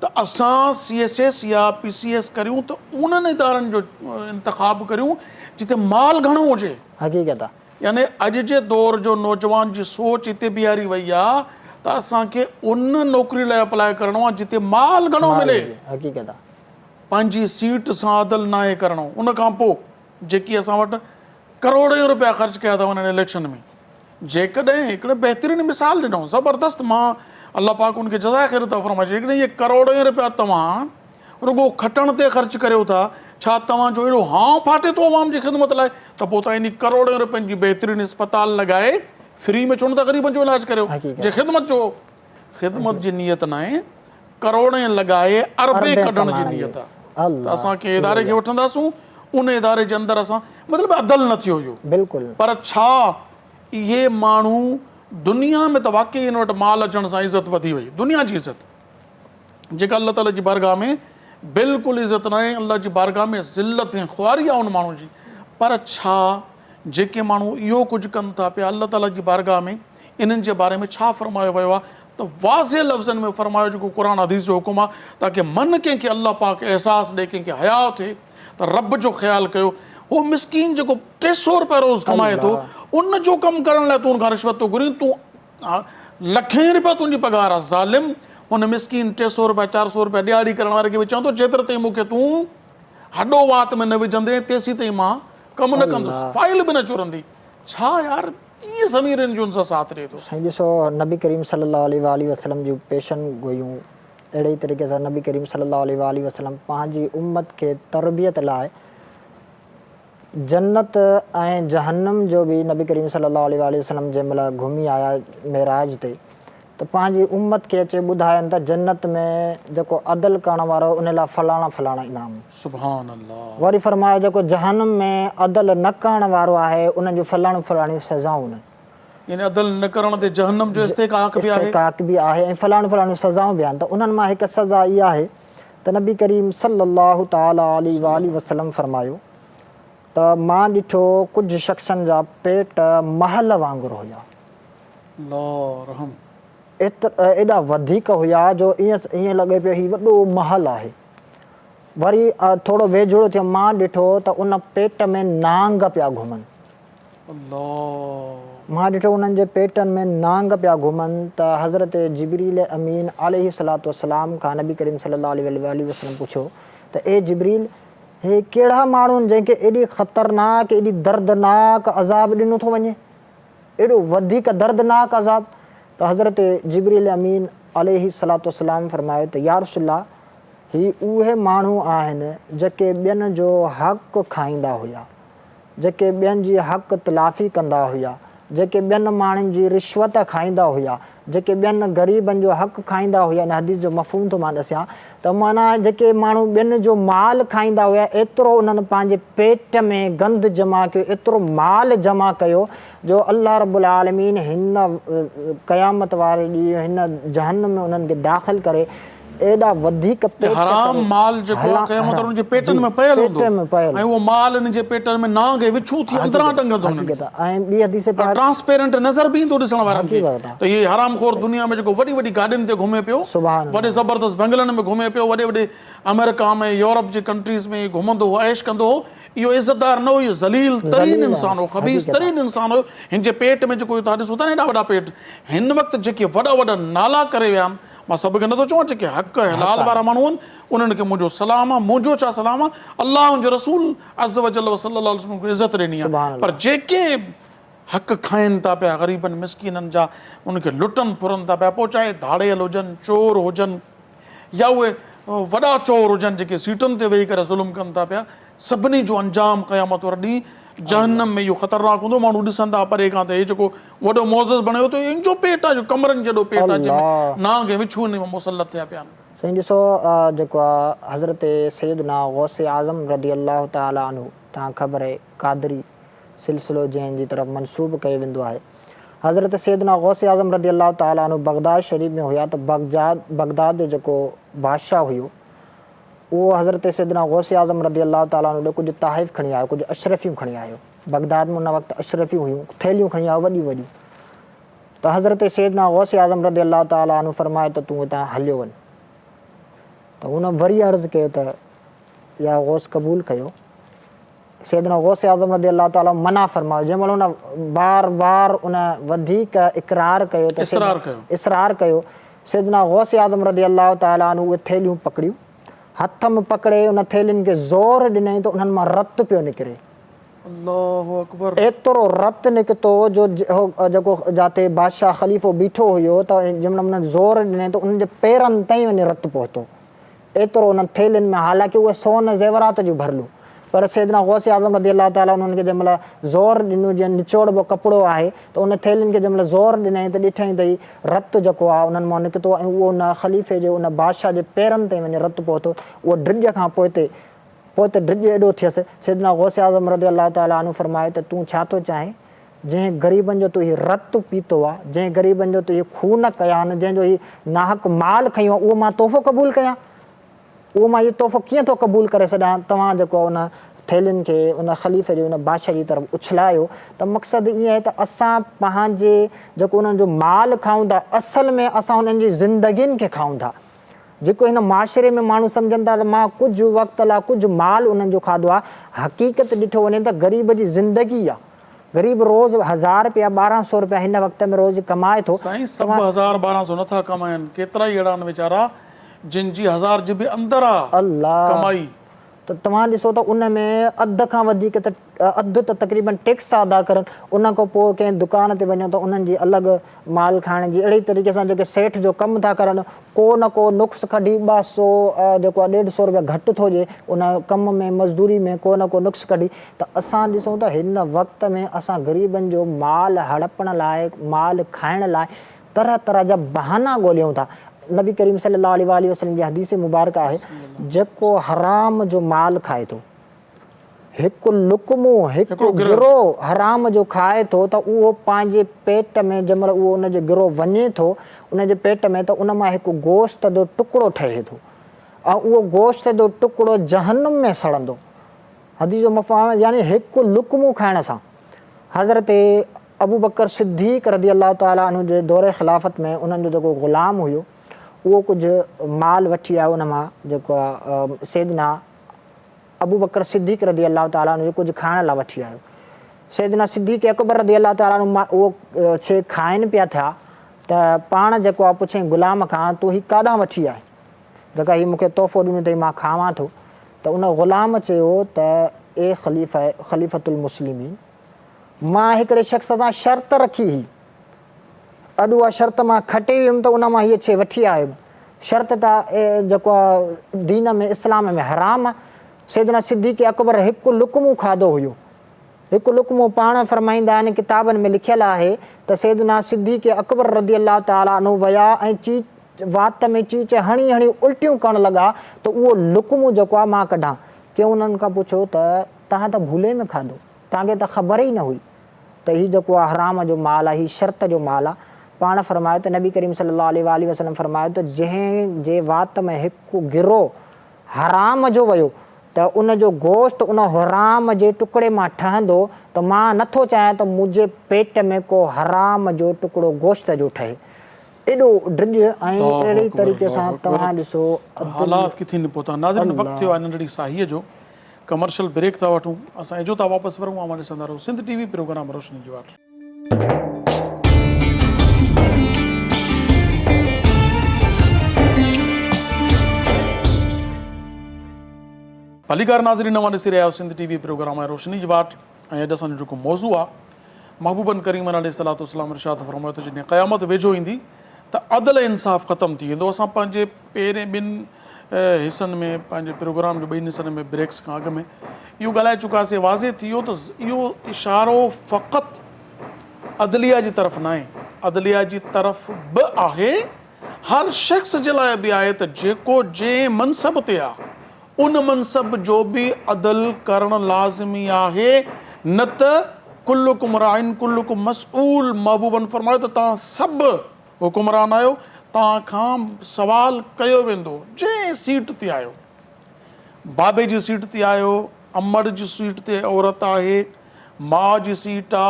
ته اسان سي ايس ايس يا پي سي ايس ڪريون ته انهن ادارن جو انتخاب ڪريون جتي مال گهڻو هجي حقيقت آ يعني اڄ جي دور جو نوجوان جي سوچ اتي بيهاري وئي آ ته اسان کي ان نوڪري لاء اپلاء ڪرڻو آ جتي مال گهڻو ملي. حقيقت آ. پنهنجي سيٽ سان عدل ناهي ڪرڻو. ان کان پوء جيڪي اسان وٽ ڪروڙين روپيا خرچ ڪيا ٿا وڃن اليڪشن ۾ جيڪڏهن هڪڙو بهترين مثال ڏنو زبردست مان الله پاڪ ان کي جزاء خير عطا فرمائي جيڪڏهن اهي ڪروڙين روپيا توهان رڳو کٽڻ تي خرچ ڪريو ٿا، ڇا توهان جو اهڙو هانء ڦاٽي ٿو عوام جي خدمت لاء ته پوء توهان انهي ڪروڙين روپين جي بهترين اسپتال لڳائي فري ۾ ڇو نه ٿا غريبن جو علاج ڪريو جي خدمت جو خدمت جي نيت ناهي ڪروڙين لڳائي اربين ڪڍڻ جي نيت آهي ته اسان ڪنهن اداري کي وٺنداسون ان اداري جي اندر اسان مطلب عدل نه ٿيو اهو بلڪل پر ڇا اهي ماڻهو دنيا ۾ ته واقعي ان وٽ مال اچڻ سان عزت وڌي وئي دنيا جي عزت جيڪا الله تعاليٰ جي بارگاهه ۾ بلڪل عزت ناهي، الله جي بارگاهه ۾ ذلت ۽ خواري آهي ان ماڻهو جي، پر ڇا جيڪي ماڻهو اهو ڪجهه ڪن ٿا پيا الله تعاليٰ جي بارگاهه ۾ انهن جي باري ۾ ڇا فرمايو ويو آهي ته واضح لفظن ۾ فرمايو جيڪو قرآن حديث جو حڪم آهي تاڪه من ڪنهن کي الله پاڪ احساس ڏئي ڪنهن کي حياء ٿئي ته رب جو خيال ڪيو هو مسڪين جيڪو 300 روپيا روز ڪمائي ٿو ان جو ڪم ڪرڻ لاء تون ان کان رشوت ٿو گهرين تون لکين رپيا تنهنجي پگهار آ ظالم هن مسڪين 300 رپيا 400 رپيا ڏهاڙي ڪرڻ واري کي به چوندو جيتر تائين مون کي تون هڏو وات ۾ نه وجهندين تيسين تائين مان ڪم نه ڪندس فائل به نه چرندي ڇا يار ڪيئن ضمير هن جو ان سان ساٿ ڏئي ٿو. سائين ڏسو نبي ڪريم صلي الله عليه واٰله وسلم جون پيشن گوئيون اهڙي ئي طريقي سان نبي ڪريم صلي الله عليه واٰله وسلم پنهنجي امت کي تربيت لاء جنت ۽ جهنم جو به نبي ڪريم صلي الله عليه واٰله وسلم جنهن مهل گهمي آيا معراج تي ته پنهنجي امت کي اچي ٻڌاين ته جنت ۾ جيڪو عدل ڪرڻ وارو ان لاء فلاڻا فلاڻا انعام. سبحان الله. وري فرمايو جيڪو جهنم ۾ عدل نه ڪرڻ وارو آهي ان جون فلاڻيون فلاڻيون سزائون آهن. يعني عدل نه ڪرڻ تي جهنم جو استحقاق به آهي. استحقاق به آهي ۽ فلاڻيون فلاڻيون سزائون به آهن ته انهن مان هڪ سزا اها آهي ته نبي ڪريم صلي الله تعالٰي عليه واٰله وسلم فرمايو ته مان ڏٺو ڪجهه شخصن جا پيٽ محل وانگر هيا. الله رحم. ايڏا وڌيڪ هيا جو ائين لڳي پيو هي وڏو محل آهي. وري ٿورو ويجهڙو ٿيو مان ڏٺو ته ان پيٽ ۾ نانگ پيا گهمن. الله. مان ڏٺو انهن جي پيٽن ۾ نانگ پيا گهمن ته حضرت جبريل امين عليه الصلوة والسلام کان نبي ڪريم صلي الله عليه واٰله وسلم پڇيو ته اي جبريل هي ڪهڙا ماڻهو آهن جنهن کي ايڏي خطرناڪ ايڏي دردناڪ عذاب ڏنو ٿو وڃي ايڏو وڌيڪ دردناڪ عذاب ته حضرت جبريل امين عليه الصلوة والسلام فرمايو ته يارسول الله هي اهي ماڻهو آهن جيڪي ٻين جو حق کائيندا هيا جيڪي ٻين جي حق تلافي ڪندا هيا، جيڪي ٻين ماڻهن جي رشوت کائيندا هيا، جيڪي ٻين غريبن جو حق کائيندا هيا، ان حديث جو مفهوم ٿو مان ڏسيان ته معنيٰ جيڪي ماڻهو ٻين جو مال کائيندا هيا ايترو انهن پنهنجي پيٽ ۾ گند جمع ڪيو، ايترو مال جمع ڪيو جو الله رب العالمين هن قيامت واري ڏينهن هن جهنم ۾ انهن کي داخل ڪري ايڏا وڌيڪ پيٽ حرام مال جيڪو آهي قيامت واري ان جي پيٽن ۾ پيل هوندو ۽ اهو مال ان جي پيٽن ۾ نانگ ۽ وڇون ٿي اندران ٽنگندو انهن کي ۽ ٻي حديث پاڪ ٽرانسپيرنٽ نظر به ايندو ڏسڻ وارن کي ته هي حرام خور دنيا ۾ جيڪو وڏي وڏي گاڏين تي گهمي پيو وڏي زبردست بنگلن ۾ گهمي پيو وڏي وڏي آمريڪا ۾ يورپ جي ڪنٽريز ۾ گهمندو هو عيش ڪندو هو اهو عزتدار نه هو اهو ذليل ترين انسان هو خبيث ترين انسان هو هن جي پيٽ ۾ جيڪو توهان ڏسو ٿا نه ايڏا وڏا پيٽ هن وقت جيڪي وڏا وڏا نالا ڪري ويا آهن مان سڀ کي نٿو چوان جيڪي حق ۽ حلال وارا ماڻهو آهن انهن کي منهنجو سلام آهي منهنجو ڇا سلام آهي الله ان جو رسول عز وجل وصلي الله عليه وسلم کي عزت ڏني آهي پر جيڪي حق کائن ٿا پيا غريبن مسڪينن جا انهن کي لٽن ڦرن ٿا پيا پوء چاهي ڌاڙيل هجن چور هجن يا اهي وڏا چور هجن جيڪي سيٽن تي ويهي ڪري ظلم ڪن ٿا پيا سڀني جو انجام قيامت واري ڏينهن جهنم ۾ اهو خطرناڪ هوندو ماڻهو ڏسندا پري کان ته هي جيڪو وڏو معزز بڻيو ته ان جو پيٽ آهي جو ڪمرن جيڏو پيٽ آهي جنهن ۾ نانگ ۽ وڇون ان ۾ مسلط ٿيا پيا آهن. سائين ڏسو جيڪو آ حضرت سيدنا غوث اعظم رضي الله تعالٰي عنه تان خبر آهي قادري سلسلو جنهن جي طرف منسوب ڪيو ويندو آهي حضرت سيدنا غوث اعظم رضي الله تعالٰي عنه بغداد شريف ۾ هيا ته بغداد جو جيڪو بادشاهه هيو اهو حضرت سيدنا غوث اعظم رضي الله تعالٰي عنه ڏي ڪجهه تحائف کڻي آيو، ڪجهه اشرفيون کڻي آيو. بغداد ۾ ان وقت اشرفيون هيون، ٿيلهيون کڻي آيو وڏيون وڏيون. ته حضرت سيدنا غوث اعظم رضي الله تعالٰي عنه فرمايو ته تون هتان هليو وڃ. ته هن وري عرض ڪيو ته يا غوث قبول ڪيو. سيدنا غوث اعظم رضي الله تعالٰي عنه منع فرمايو، جنهن مهل هن بار بار ان وڌيڪ اقرار ڪيو ته اصرار ڪيو. اصرار ڪيو، سيدنا غوث اعظم رضي الله تعالٰي عنه اهي ٿيلهيون پڪڙيون، هٿ ۾ پڪڙي ان ٿيلهين کي زور ڏنائين ته انهن مان رت پيو نڪري. الله اڪبر. ايترو رت نڪتو جو جيڪو جاتي بادشاهه خليفو بيٺو هيو ته جنهن مهل انهن زور ڏنائين ته انهن جي پيرن تائين وڃي رت پهتو. ايترو انهن ٿيلهين ۾ حالانڪه اهي سون زيورات جون ڀرلون پر سيدنا غوث اعظم رضي الله تعالٰي عنه انهن کي جنهن مهل زور ڏنو جيئن نچوڙبو ڪپڙو آهي ته ان ٿيلهين کي جنهن مهل زور ڏنائين ته ڏٺائين ته هي رت جيڪو آهي انهن مان نڪتو ۽ اهو ان خليفي جي ان بادشاهه جي پيرن تائين وڃي رت پهتو اهو ڊڄ کان پوئتي پوئتي ڊڄ ايڏو ٿيس سيدنا غوث اعظم رضي الله تعالٰي عنه فرمايو ته تون ڇا ٿو چاهين جنهن غريبن جو تو هي رت پيتو آ، جنهن غريبن جو تو هي خون ڪيا آهن، جنهن جو هي ناحق مال کنيو آ، اهو مان تحفو قبول ڪيان؟ اهو مان هي تحفو ڪيئن ٿو قبول ڪري سگهان؟ توهان جيڪو ان ٿيلهين کي ان خليفي جي ان بادشاهه جي طرف اڇلايو ته مقصد ائين آهي ته اسان پنهنجي جيڪو انهن جو مال کائون ٿا، اصل ۾ اسان انهن جي زندگين کي کائون ٿا. جيڪو هن معاشري ۾ ماڻهو سمجهن ٿا ته مان ڪجهه وقت لاء ڪجهه مال انهن جو کاڌو آهي، حقيقت ڏٺو وڃي ته غريب جي زندگي آهي. غريب روز هزار رپيا ٻارهن سو رپيا هن وقت ۾ روز ڪمائي ٿو. سائين سڀ هزار ٻارهن سو نٿا ڪمائن، ڪيترائي اهڙا آهن ويچارا جن جي هزار جي به اندر آ ڪمائي. ته توهان ڏسو ته ان ۾ اڌ کان وڌيڪ ته اڌ ته تقريبن ٽيڪس ٿا ادا ڪرن ان کان پوء ڪنهن دڪان تي وڃو ته انهن جي الڳ مال کائڻ جي اهڙي طريقي سان جيڪي سيٺ جو ڪم ٿا ڪرن ڪو نه ڪو نقص ڪڍي ٻه سو جيڪو آهي ڏيڍ سو روپيا گهٽ ٿو ڏئي ان ڪم ۾ مزدوري ۾ ڪو نه ڪو نقص ڪڍي ته اسان ڏسون ته هن وقت ۾ اسان غريبن جو مال هڙپڻ لاء مال کائڻ لاء طرح طرح جا بهانا ڳوليون ٿا. نبي ڪريم صلي الله عليه واٰله وسلم جي حديث مبارڪ آهي، جيڪو حرام جو مال کائي ٿو، هڪ لقمو، هڪ گرو حرام جو کائي ٿو ته اهو پنهنجي پيٽ ۾ جنهن مهل اهو ان جو گرو وڃي ٿو ان جي پيٽ ۾ ته ان مان هڪ گوشت جو ٽڪڙو ٺهي ٿو ۽ اهو گوشت جو ٽڪڙو جهنم ۾ سڙندو. حديث جو مفهوم يعني هڪ لقمو کائڻ سان حضرت ابوبڪر صديق رضي الله تعالٰي عنه جي دور خلافت ۾ انهن جو جيڪو غلام هيو اهو ڪجهه مال وٺي آيو ان مان جيڪو سيدنا ابوبڪر صديق رضي الله تعالٰي عنه جو ڪجهه کائڻ لاء وٺي آيو سيدنا صديق اڪبر رضي الله تعالٰي عنه اهو شيء کائن پيا ٿيا ته پاڻ جيڪو آ پڇين غلام کان تون هي ڪاڏانهن وٺي آئين جيڪا هي مون کي تحفو ڏنو اٿئي مان کاوان ٿو ته ان غلام چيو ته اي خليفه خليفة المسلمين مان هڪڙي شخص سان شرط رکي هئي اڄ اها شرط مان کٽي ويم ته ان مان هيء شيء وٺي آيم شرط ته جيڪو آهي دين ۾ اسلام ۾ حرام آهي سيدنا صديق اڪبر هڪ لقمو کاڌو هيو هڪ لقمو پاڻ فرمائيندا آهن ڪتابن ۾ لکيل آهي ته سيدنا صديق اڪبر رضي الله تعالٰي عنه ويا ۽ چيچ وات ۾ چيچ هڻي هڻي الٽيون ڪرڻ لڳا ته اهو لقمو جيڪو آهي مان ڪڍان. ڪنهن انهن کان پڇيو ته توهان ته ڀولي ۾ کاڌو توهان کي ته خبر ئي نه هئي ته هي جيڪو آهي حرام جو مال آهي هي شرط جو مال آهي. پاڻ فرمايو ته نبي ڪريم صلي الله عليه واٰله وسلم فرمايو ته جنهن جي وات ۾ هڪ گرو حرام جو ويو ته ان جو گوشت ان حرام جي ٽڪڙي مان ٺهندو ته مان نه ٿو چاهيان ته منهنجي پيٽ ۾ ڪو حرام جو ٽڪڙو گوشت جو ٺهي. ايڏو ڊڄ ۽ الله اهڙي اڪبر طريقي الله سان اڪبر توهان ڏسو عدل حالات ڪٿي نه پهتا ناظرين وقت الله. ٿيو آهي ننڍڙي ساهيء جو ڪمرشل بريڪ ٿا وٺون اسان اجهو ٿا واپس ورون اوهان ڏسندا رهو سنڌ ٽي وي پروگرام روشني جي واٽ. ڀليڪار ناظرين اوهان ڏسي رهيا آهيو سنڌ ٽي وي پروگرام آهي روشني جي واٽ ۽ اڄ اسان جو جيڪو موضوع آهي محبوبن ڪريمن عليه الصلوة والسلام ارشاد فرمايو ته جڏهن قيامت ويجهو ايندي ته عدل ۽ انصاف ختم ٿي ويندو اسان پنهنجي پهرين ٻن حصن ۾ پنهنجي پروگرام جي ٻئي حصن ۾ بريڪس کان اڳ ۾ اهو ڳالهائي چڪاسي واضح ٿي ويو ته اهو اشارو فقط عدليه جي طرف ناهي عدليه جي طرف به آهي هر شخص جي لاء به آهي ته جيڪو جنهن منصب تي آ ان منصب جو به عدل ڪرڻ لازمي آهي نه ته ڪلڪم راع ڪلڪم مسئول محبوبن فرمايو ته توهان سڀ حڪمران آهيو توهان کان سوال ڪيو ويندو جنهن سيٽ تي آهيو بابي جي سيٽ تي آهيو امڙ جي سيٽ تي عورت آهي ماء جي سيٽ آ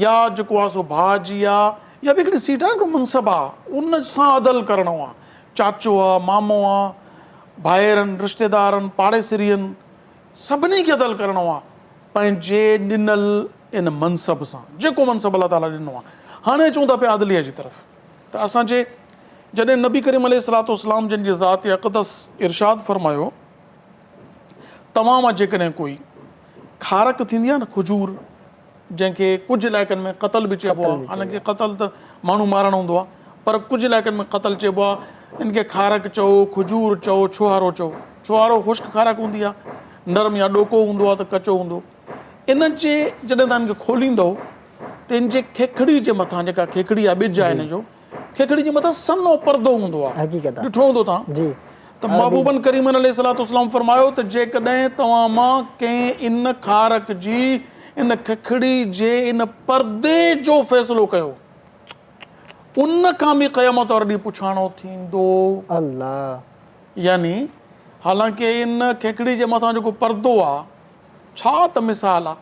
يا جيڪو آ سو ڀاء جي آ يا ٻي ڪهڙي سيٽ آ هڪڙو منصب آ ان سان عدل ڪرڻو آ چاچو آ مامو آ ڀائرن رشتيدارن پاڙيسرين سڀني کي عدل ڪرڻو آ پنهنجي ڏنل ان منصب سان جيڪو منصب الله تعالي ڏنو آ هاڻي اچون ٿا پيا عدليه جي طرف ته اسان جي جڏهن نبي ڪريم عليه الصلوة والسلام جن جي ذات اقدس ارشاد فرمايو توهان مان جيڪڏهن ڪوئي کارڪ ٿيندي آهي نه کجور جنهن کي ڪجهه علائقن ۾ قتل به چئبو آهي حالانڪه قتل ته ماڻهو مارڻ هوندو آهي پر ڪجهه علائقن ۾ قتل چئبو آهي ان کي کارڪ چئو کجور چئو ڇوهارو چئو ڇوهارو خشڪ کارڪ هوندي آهي نرم يا ڏوڪو هوندو آهي ته ڪچو هوندو ان جي جڏهن توهان ان کي کوليندو ته ان جي کيکڙي جي مٿان جيڪا کيکڙي آهي ٻج آهي ان جو کيکڙي جي مٿان سنهو پردو هوندو آهي حقيقت ڏٺو هوندو توهان جي ته محبوبن ڪريمن عليه الصلوة والسلام فرمايو ته جيڪڏهن توهان مان ڪنهن ان کارڪ جي ان ککڙي جي ان پردي جو فيصلو ڪيو ان کان به قيامت واري ڏينهن پڇاڻو ٿيندو. الله. يعني حالانڪه ان ککڙي جي مٿان جيڪو پردو آ ڇا ته مثال آ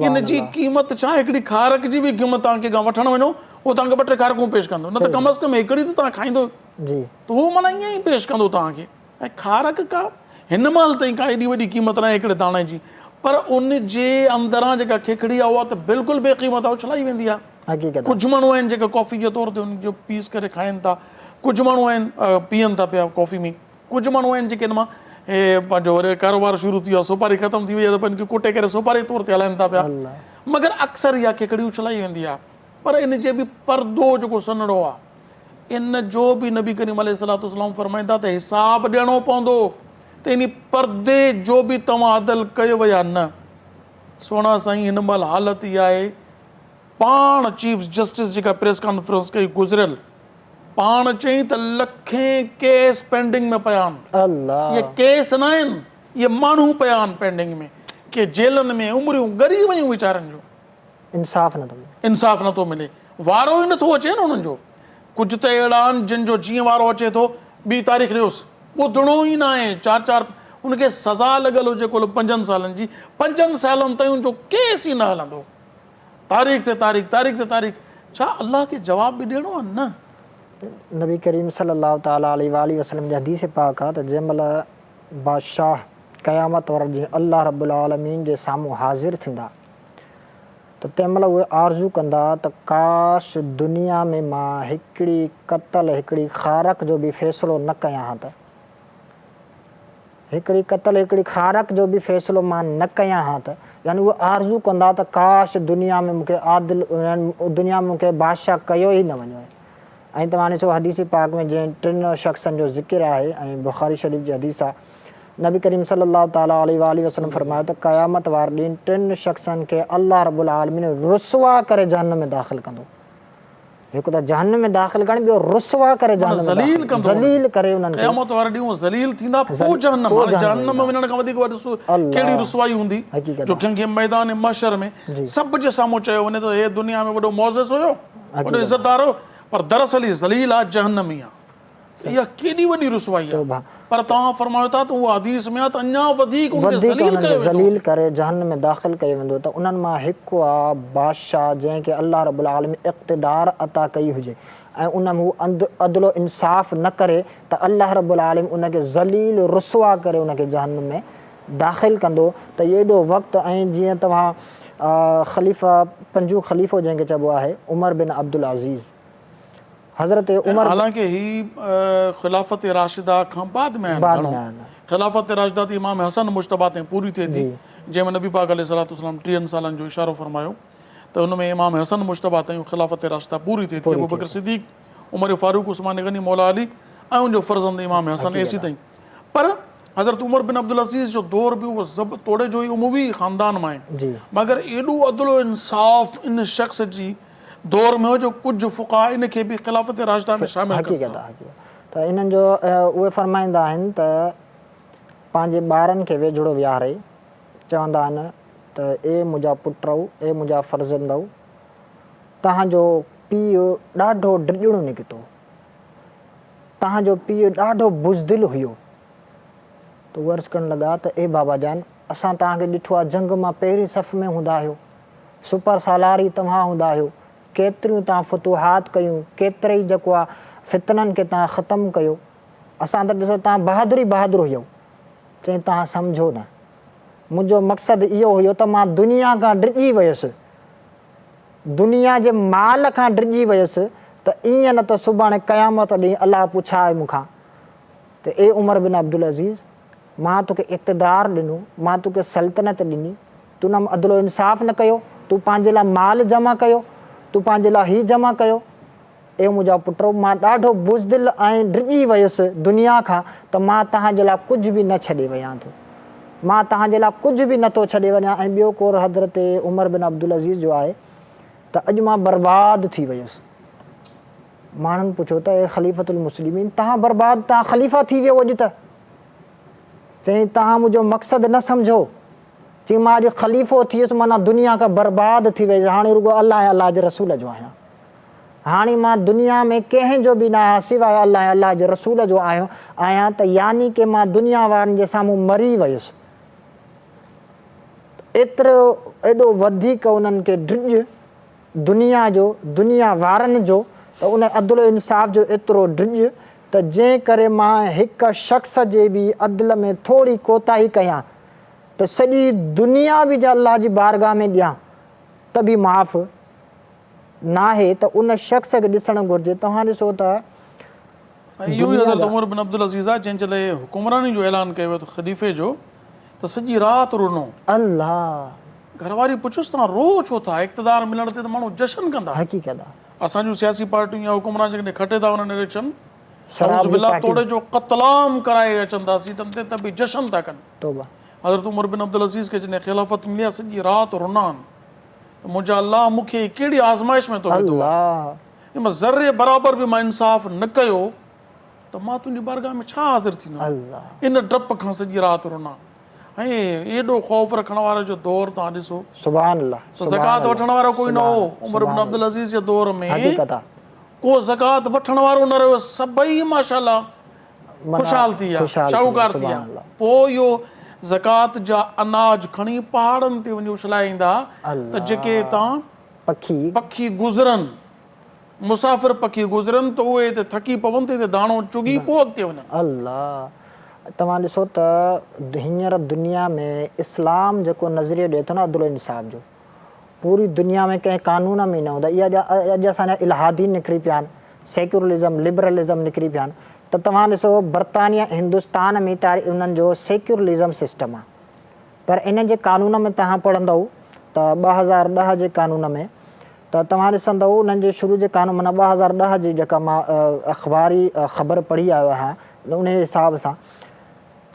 ان جي قيمت ڇا هڪڙي کارڪ جي به قيمت توهان ڪنهن کان وٺڻ وڃو اهو توهان کي ٻه ٽي کارڪون پيش ڪندو نه ته ڪم از ڪم هڪڙي ته توهان کائيندو جي ته هو معنيٰ ائين ئي پيش ڪندو توهان کي ۽ کارڪ ڪا هن مهل تائين ڪا ايڏي وڏي قيمت ناهي هڪڙي داڻي جي پر ان جي اندران جيڪا کيکڙي آهي اها ته بلڪل بي قيمت آهي اڇلائي ويندي آهي حقيقت آهي ڪجهه ماڻهو آهن جيڪا ڪافي جي طور تي ان جو پيس ڪري کائن ٿا ڪجهه ماڻهو آهن پيئن ٿا پيا ڪافي ۾ ڪجهه ماڻهو آهن جيڪي ان مان هي پنهنجو وري ڪاروبار شروع ٿي ويو آهي سوپاري ختم ٿي وئي آهي ته پوء ان کي ڪٽي ڪري سوپاري طور تي هلائن ٿا پيا مگر اڪثر اها کيکڙي اڇلائي ويندي آهي پر ان جي به پردو جيڪو سنهڙو آهي ان جو به نبي ڪريم عليه الصلوة والسلام فرمائن ٿا ته حساب ڏيڻو پوندو ته انهي پردي جو به توهان عدل ڪيو يا نه. سهڻا سائين هن مهل حالت اها آهي پاڻ چيف جسٽس جيڪا پريس ڪانفرنس ڪئي گذريل پاڻ چيائين ته لکين ڪيس پينڊنگ ۾ پيا آهن. الله. اهي ڪيس نه آهن اهي ماڻهو پيا آهن پينڊنگ ۾ ڪي جيلن ۾ عمريون ڳري ويون ويچارن جون. انصاف نٿو ملي. انصاف نٿو ملي. وارو ئي نٿو اچي نه انهن جو. ڪجهه ته اهڙا آهن جن جو جيئن وارو اچي ٿو ٻي تاريخ ڏيوس. ٻڌڻو ئي ناهي. چار چار ان کي سزا لڳل هجي ڪل پنجن سالن جي پنجن سالن تائين ان جو ڪيس ئي نه هلندو. تاريخ تي تاريخ تاريخ تي تاريخ. ڇا الله کي جواب به ڏيڻو آهي؟ نه. نبي ڪريم صلي الله تعالٰي عليه واٰله وسلم جي حديث پاڪ آهي ته جنهن مهل بادشاهه قيامت واري ڏينهن الله رب العالمين جي سامهون حاضر ٿيندا ته تنهن مهل اهي آرزو ڪندا ته ڪاش دنيا ۾ مان هڪڙي قتل هڪڙي خارق جو به فيصلو نه ڪيان ها ته هڪڙي قتل هڪڙي خارق جو به فيصلو مان نه ڪيان ها ته يعني اهي آرزو ڪندا ته ڪاش دنيا ۾ مون کي عادل دنيا ۾ مون کي بادشاهه ڪيو ئي نه وڃو ۽ توهان ڏسو حديث پاڪ ۾ جنهن ٽن شخصن جو ذڪر آهي ۽ بخاري شريف جي حديث آهي نبي ڪريم صلي الله تعالٰي عليه واٰله وسلم فرمايو ته قيامت واري ڏينهن ٽن شخصن کي الله رب العالمين رسوا ڪري جهنم ۾ داخل ڪندو هڪ ته جهنم ۾ داخل ڪرڻ ٻيو رسوا ڪري جهنم ۾ ذليل ڪندو ذليل ڪري انهن کي قيامت واري ڏينهن ذليل ٿيندا پوء جهنم هاڻي جهنم ۾ وڃڻ کان وڌيڪ وڏي ڪهڙي رسوائي هوندي جو ڪنهن کي ميدان محشر ۾ سڀ جي سامهون چيو وڃي ته هي دنيا ۾ وڏو معزز هيو وڏو عزتدار هو پر دراصل هي ذليل آ جهنمي آ ته اها ڪيڏي وڏي رسوائي آ پر توهان فرمايو ٿا ته اها حديث ۾ آ ته اڃا وڌيڪ ان کي وڌيڪ ذليل انهن ڪيو کي ويندو. ذليل ڪري جهنم ۾ داخل ڪيو ويندو ته انهن مان هڪ آ بادشاهه جنهن کي الله رب العالمين اقتدار عطا ڪئي هجي ۽ ان ۾ هو عدل و انصاف نه ڪري ته الله رب العالمين ان کي ذليل رسوا ڪري ان کي جهنم ۾ داخل ڪندو ته ايڏو وقت ۽ جيئن توهان خليفه پنجون خليفو جنهن کي چئبو آهي عمر بن عبدالعزيز حضرت عمر حالانڪه هي خلافت راشده کان بعد ۾ آهن بعد ۾ آهن خلافت راشده ته امام حسن مجتبيٰ تائين پوري ٿئي ٿي جنهن ۾ نبي پاڪ عليه الصلوة والسلام ٽيهن سالن جو اشارو فرمايو ته ان ۾ امام حسن مجتبيٰ تائين خلافت راشده پوري ٿئي ٿي ابوبڪر صديق عمر فاروق عثمان غني مولا علي ۽ ان جو فرزند امام حسن ايسي تائين پر حضرت عمر بن عبدالعزيز جو دور به اهو زب توڙي جو هي اموي خاندان مان آهي مگر ايڏو عدل و انصاف ان شخص جي دور ۾ هو جو ڪجهه فقهاء ان کي به خلافت راشده ۾ شامل ڪن حقيقت آهي ته انهن جو اهي فرمائيندا آهن ته پنهنجي ٻارن کي ويجهڙو ويهاري چوندا آهن ته اي منهنجا پٽرؤ اي منهنجا فرزندؤ توهان جو پيء ڏاڍو ڊڄڻو نڪتو توهان جو پيء ڏاڍو بزدل هيو. ته هو عرض ڪرڻ لڳا ته اي بابا جان! اسان توهان کي ڏٺو آهي جنگ مان پهرين صف ۾ هوندا آهيو. سپر سالار ئي توهان هوندا آهيو. ڪيتريون توهان فتوحات ڪيون، ڪيترئي جيڪو آهي فتنن کي توهان ختم ڪيو. اسان ته ڏٺو توهان بهادر ئي بهادر هيؤ. چيائين توهان سمجهو نه. منهنجو مقصد اهو هيو ته مان دنيا کان ڊڄي ويس. دنيا جي مال کان ڊڄي ويس ته ائين نه ته سڀاڻي قيامت ڏينهن الله پڇائي مون کان ته اي عمر بن عبدالعزيز! مان توکي اقتدار ڏنو، مان توکي سلطنت ڏني، تون ان عدل و انصاف نه ڪيو، تون پنهنجي لاء مال جمع ڪيو، تون پنهنجي لاء هي جمع ڪيو. اي منهنجا پٽ! مان ڏاڍو بزدل ۽ ڊڄي ويس دنيا کان ته مان توهان جي لاء ڪجهه به نه ڇڏي وڃان ٿو. مان توهان جي لاء ڪجهه به نه ٿو ڇڏي وڃان ۽ ٻيو قول حضرت عمر بن عبدالعزيز جو آهي ته اڄ مان برباد ٿي ويس. ماڻهن پڇيو ته اي خليفة المسلمين توهان برباد توهان خليفا ٿي ويو اڄ ته؟ چيائين توهان منهنجو مقصد نه سمجهو. چيائين مان اڄ خليفو ٿي ويس معنيٰ دنيا کان برباد ٿي ويس هاڻي رڳو الله ۽ الله جي رسول جو آهيان. هاڻي مان دنيا ۾ ڪنهن جو به نه آهيان سواء الله ۽ الله جي رسول جو آهيان آهيان ته يعني ڪه مان دنيا وارن جي سامهون مري ويس. ايترو ايڏو وڌيڪ انهن کي ڊڄ دنيا جو، دنيا وارن جو ته ان عدل و انصاف جو ايترو ڊڄ ته جنهن ڪري مان هڪ شخص جي به عدل ۾ ٿوري ڪوتاهي ڪيان ته سڄي دنيا به جا الله جي بارگاهه ۾ ڏيان ته به معاف ناهي ته ان شخص کي ڏسڻ گهرجي توهان ڏسو ته ۽ اهو ئي حضرت عمر بن عبدالعزيز آهي جنهن جي لاء حڪمراني جو اعلان ڪيو ويو ته خليفي جو ته سڄي رات رنو. الله. گهر واري پڇيس توهان روئو ڇو ٿا اقتدار ملڻ تي ته ماڻهو جشن ڪندا. حقيقت آ. اسان جون سياسي پارٽيون يا حڪمران جيڪڏهن کٽي ٿا وڃن اليڪشن نعوذ بالله توڙي جو قتلام ڪرائي اچن ٿا سيٽن تي ته به جشن ٿا ڪن. توبه. حضرت عمر بن عبدالعزيز کي جڏهن خلافت ملي آ سڄي رات رنا آهن. ته منهنجا الله مون کي هي ڪهڙي آزمائش ۾ تو وڌو آهي؟ جي مان ذري برابر به مان انصاف نه ڪيو ته مان تنهنجي بارگاهه ۾ ڇا حاضر ٿيندس؟ ان ڊپ کان سڄي رات رنا. ۽ ايڏو خوف رکڻ واري جو دور توهان ڏسو. سبحان الله ته زڪوات وٺڻ وارو ڪوئي نه هو. عمر بن عبدالعزيز جي دور ۾ حقيقت آ. ڪو زڪوات وٺڻ وارو نه رهيو سڀئي ماشاءالله خوشحال ٿي ويا شاهوڪار ٿي ويا. پوء اهو زڪوات جا اناج کڻي پهاڙن تي وڃي اڇلائي ايندا ته جيڪي هتان پکي گذرن مسافر پکي گذرن ته اهي هتي ٿڪي پون ته هتي داڻو چڳي پوء اڳتي وڃن. الله! توهان ڏسو ته هينئر دنيا ۾ اسلام جيڪو نظريو ڏئي ٿو نه عدل و انصاف جو پوري دنيا ۾ ڪنهن قانون ۾ نه هوندو اها اڄ اسان جا الحادي نڪري پيا آهن سيڪيولرزم لبرلزم نڪري پيا آهن ته توهان ڏسو برطانيا هندستان ۾ ته انهن جو سيڪيولرزم سسٽم آهي پر انهن جي قانون ۾ توهان پڙهندؤ ته 2010 جي قانون ۾ ته توهان ڏسندؤ انهن جي شروع جي قانون معنيٰ 2010 جي جيڪا مان اخباري خبر پڙهي آيو آهيان انهي حساب سان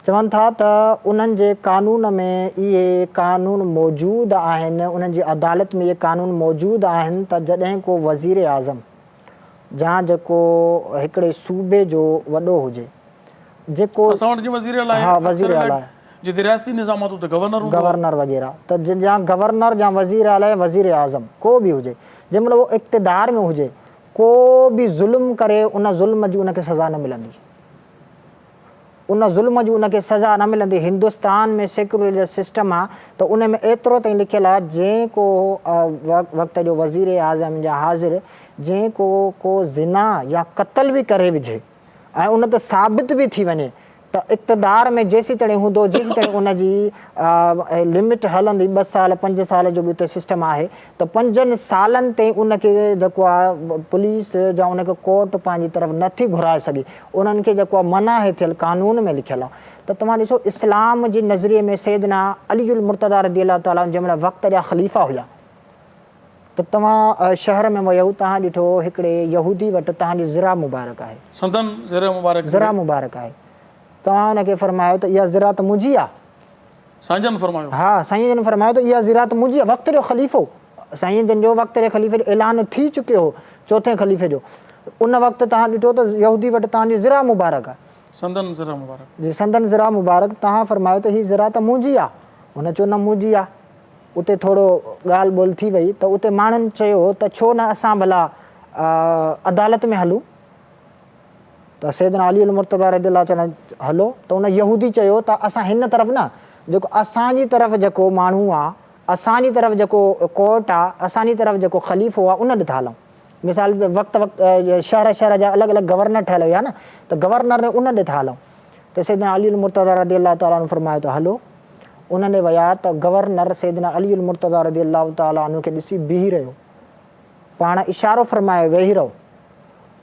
چون ٿا ته انهن جي قانون ۾ اهي قانون موجود آهن انهن جي عدالت ۾ اهي قانون موجود آهن ته جڏهن ڪو وزير اعظم جا جيڪو هڪڙي صوبي جو وڏو هجي جيڪو اسان وٽ جيئن وزير اعليٰ ها وزير اعليٰ جتي رياستي نظام آ ته اتي گورنر هوندو آ. گورنر وغيره ته جا گورنر جا وزير اعليٰ يا وزير اعظم ڪو به هجي جنهن مهل اهو اقتدار ۾ هجي ڪو به ظلم ڪري ان ظلم جي ان کي سزا نه ملندي ان ظلم جي ان کي سزا نه ملندي هندستان ۾ سيڪيولر سسٽم آ ته ان ۾ ايترو تائين لکيل آ جنهن ڪو وقت جو وزير اعظم يا حاضر جنهن ڪو ڪو زنا يا قتل به ڪري وجهي ۽ ان تي ثابت به ٿي وڃي ته اقتدار ۾ جيسيتڻي هوندو جيسيتڻي ان جي لمٽ هلندي ٻه سال پنج سال جو به اتي سسٽم آهي ته پنجن سالن تائين ان کي جيڪو آهي پوليس يا ان کي ڪورٽ پنهنجي طرف نه ٿي گهرائي سگهي انهن کي جيڪو آهي منع آهي ٿيل قانون ۾ لکيل آهي ته توهان ڏسو اسلام جي نظريي ۾ سيدنا علي المرتضيٰ رضي الله تعالٰي عنه جنهن مهل وقت جا خليفا هيا ته توهان شهر ۾ ويؤ، توهان ڏٺو هڪڙي يهودي وٽ توهان جي زرهه مبارڪ آهي. سندن زرهه مبارڪ زرهه مبارڪ آهي. توهان ان کي فرمايو ته اها زرهه ته منهنجي آهي. سائين جن فرمايو. ها، سائين جن فرمايو ته اها زرهه ته منهنجي آهي. وقت جو خليفو، سائين جن جو وقت جي خليفي جو اعلان ٿي چڪيو هو، چوٿين خليفي جو. ان وقت توهان ڏٺو ته يهودي وٽ توهان جي زرهه مبارڪ آهي. سندن زرهه مبارڪ. جي، سندن زرهه مبارڪ. توهان فرمايو ته هي زرهه ته منهنجي آهي. هن چيو نه منهنجي آهي. اتي ٿورو ڳالهه ٻولهه ٿي وئي ته اتي ماڻهن چيو ته ڇو نه اسان ڀلا عدالت ۾ هلون ته سيدنا علي المرتضيٰ رضي الله تعالٰي هلو ته ان يهودي چيو ته اسان هن طرف نه جيڪو اسان جي طرف جيڪو ماڻهو آ اسان جي طرف جيڪو ڪورٽ آ اسان جي طرف جيڪو خليفو آ ان ڏي ٿا هلون مثال وقت وقت شهر شهر جا الڳ الڳ گورنر ٺهيل هيا نه ته گورنر ان ڏي ٿا هلون ته سيدنا علي المرتضيٰ رضي الله تعالٰي عنه فرمايو ته هلو. انهن ڏي ويا ته گورنر سيدنا علي المرتضيٰ رضي الله تعالٰي عنه کي ڏسي بيهي رهيو. پاڻ اشارو فرمايو ويهي رهو.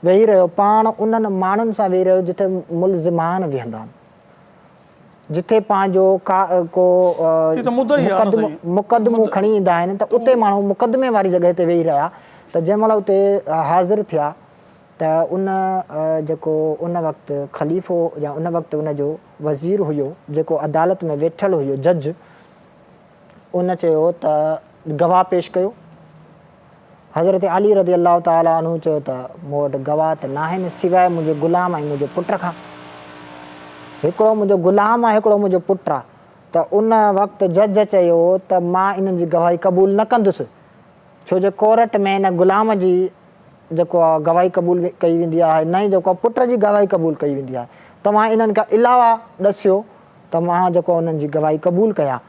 ويهي رهيو. پاڻ انهن ماڻهن سان ويهي رهيو جتي ملزمان ويهندا آهن. جتي پنهنجو ڪا ڪو مقدمو مقدمو کڻي ايندا آهن ته اتي ماڻهو مقدمي واري جڳهه تي ويهي رهيا ته جنهن مهل اتي حاضر ٿيا ته ان جيڪو ان وقت خليفو يا ان وقت ان جو وزير هيو جيڪو عدالت ۾ ويٺل هيو جج ان چيو ته گواهه پيش ڪيو. حضرت علي رضي الله تعالٰي عنه چيو ته مون وٽ گواهه ته ناهن سواء منهنجي غلام ۽ منهنجي پٽ کان. هڪڙو منهنجو غلام آهي هڪڙو منهنجو پٽ آهي. ته ان وقت جج چيو ته مان انهن جي گواهي قبول نه ڪندس. ڇو جو ڪورٽ ۾ نه غلام جي جيڪو آ گواهي قبول ڪئي ويندي آهي نه ئي جيڪو آ پٽ جي گواهي قبول ڪئي ويندي آهي. توهان انهن کان علاوه ڏسيو ته مان جيڪو آ انهن جي گواهي قبول ڪيان.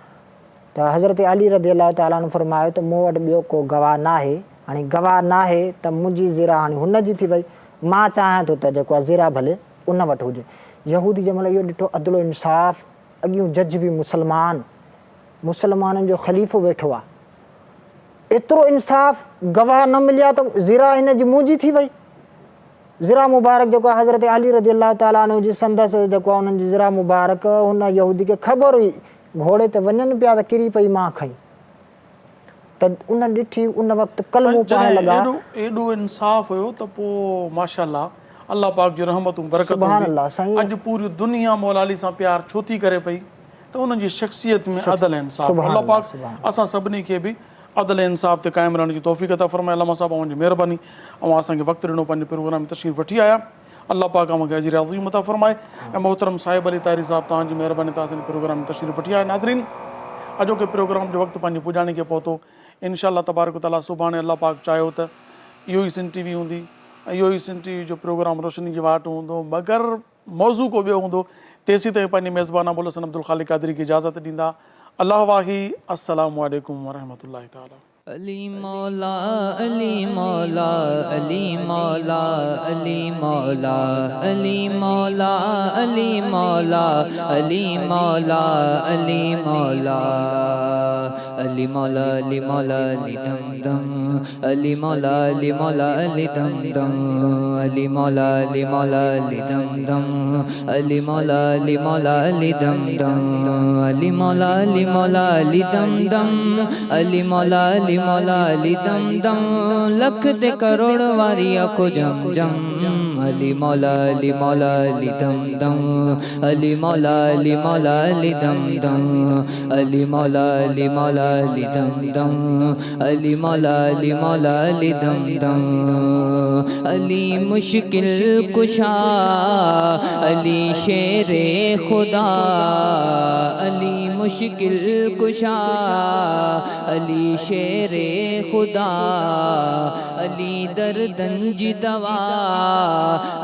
ته حضرت علي رضي الله تعالٰي عنه فرمايو ته مون وٽ ٻيو ڪو گواهه ناهي، هاڻي گواهه ناهي ته منهنجي زرهه هاڻي هن جي ٿي وئي، مان چاهيان ٿو ته جيڪو آ زرهه ڀلي ان وٽ هجي. يهودي جنهن مهل اهو ڏٺو عدل و انصاف اڳيون جج به مسلمان، مسلمانن جو خليفو ويٺو آ، ايترو انصاف، گواهه نه مليا ته زرا هن جي منهنجي ٿي وئي. زرا مبارڪ جيڪو آهي حضرت علي رضي الله تعالٰي عنه جي سندس جيڪو آهي انهن جي زرا مبارڪ هن يهودي کي خبر هئي گهوڙي تي وڃن پيا ته ڪري پئي مان کنئي ته ان ڏٺي ان وقت ڪلمو پڙهڻ لڳا. جڏهن ايڏو انصاف هيو ته پوء ماشاءالله الله پاڪ جون رحمتون برڪتون سبحان الله سائين. اڄ پوري دنيا مولا علي سان پيار ڇو ٿي ڪري پئي ته انهن جي شخصيت ۾ عدل ۽ انصاف هو. الله پاڪ اسان سڀني کي به عدل ۽ انصاف تي قائم رهڻ جي توفيق عطا فرمائي. علامه صاحب اوهان جي مهرباني اوهان اسان کي وقت ڏنو پنهنجي پروگرام ۾ تشريف وٺي آيا. الله پاڪ اوهان کي اجر عظيم عطا فرمائي ۽ محترم صاحب علي طاهري صاحب توهان جي مهرباني توهان اسان جي پروگرام ۾ تشريف وٺي آيا ناظرين اڄوڪي پروگرام جو وقت پنهنجي پڄاڻي کي پهتو انشاء الله تبارڪ و تعالي سڀاڻي الله پاڪ چاهيو ته اهو ئي سنڌ ٽي وي هوندي ۽ اهو ئي سنڌ ٽي وي جو پروگرام روشني جي واٽ هوندو مگر موضوع ڪو ٻيو هوندو تيسين تائين پنهنجي ميزبان ابوالحسن عبدالخالق قادري کي اجازت ڏيندا الله واهي السلام عليڪم ورحمة الله تعالي. علي مولا علي مولا علي مولا علي مولا علي مولا علي مولا علي مولا علي مولا علي مولا علي مولا علي دم دم علي مولا علي مولا علي دم دم علي مولا علي مولا علي دم دم علي مولا علي مولا علي دم دم علي مولا علي مولا علي دم دم علي مولا علي مولا علي دم دم لک تي ڪروڙ واري آکو جم جم علي مولا علي مولا علي دم دم علي مولا علي مولا علي دم دم علي مولا علي مولا علي دم دم علي مولا علي مولا علي دم دم علي مشڪل ڪشا علي شير خدا علي مشڪل ڪشا علي شير خدا علي دردن جي دوا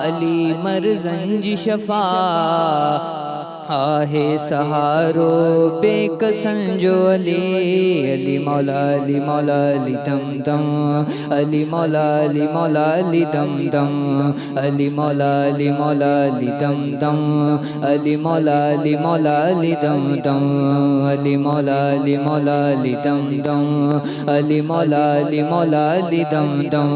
علي مرضن جي شفا آهي سهارو بي ڪسن جو علي علي مولا علي مولا علي دم دم علي مولا علي مولا علي دم دم علي مولا علي مولا علي دم دم علي مولا علي مولا علي دم دم علي مولا علي مولا علي دم دم علي مولا علي مولا علي دم دم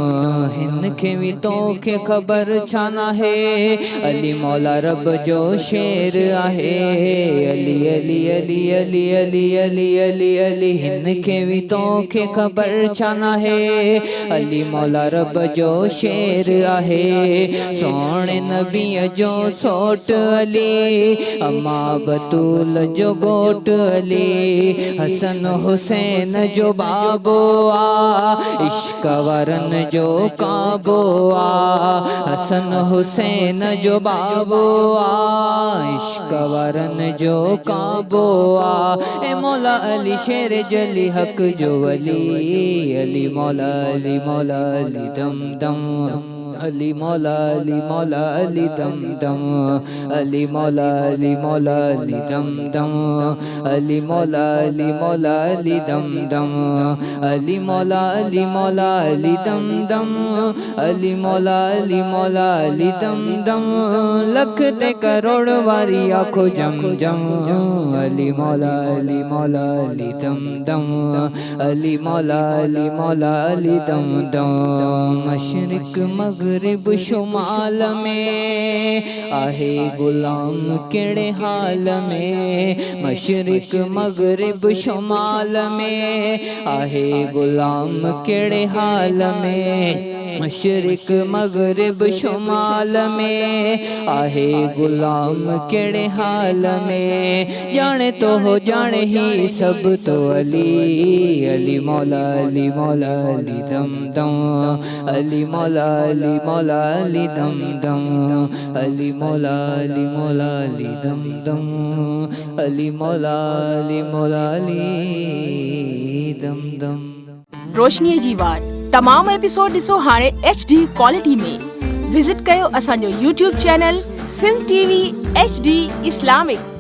هن کي به توکي خبر ڇا ناهي علي مولا رب جو شير آهي علي علي علي علي علي علي علي علي هن کي به توکي خبر ڇا ناهي علي مولا رب جو شير آهي سهڻي نبيء جو سوٽ علي اما بتول جو گهوٽ علي حسن حسين جو بابو آ عشق وارن جو ڪعبو آ حسن حسين جو بابو آ عشق وارن جو ڪعبو آ اي مولا علي شير جلي حق جو ولي علي مولا علي مولا علي دم دم علي مولا علي مولا علي دم دم علي مولا علي مولا علي دم دم علي مولا علي مولا علي دم دم علي مولا علي مولا علي دم دم علي مولا علي مولا علي دم دم لک تي ڪروڙ واري آکو جم جم علي مولا علي مولا علي دم دم علي مولا علي مولا علي دم دم مشرق مغرب شمال ۾ آهي غلام ڪهڙي حال ۾ مشرق مغرب شمال ۾ آهي غلام ڪهڙي حال ۾. مشرق مغرب شمال ۾ آهي غلام ڪهڙي حال ۾ ڄاڻي ٿو هو ڄاڻي هي سڀ ٿو علي علي مولا علي مولا علي دم دم علي مولا علي مولا علي دم دم علي مولا علي مولا علي دم دم علي مولا علي مولا علي دم دم. روشنيء جي واٽ تمام ايپيسوڊ ڏسو هاڻي ايڇ ڊي ڪوالٽي ۾ وزٽ ڪيو اسان جو YouTube channel Sindh T V H D Islamic.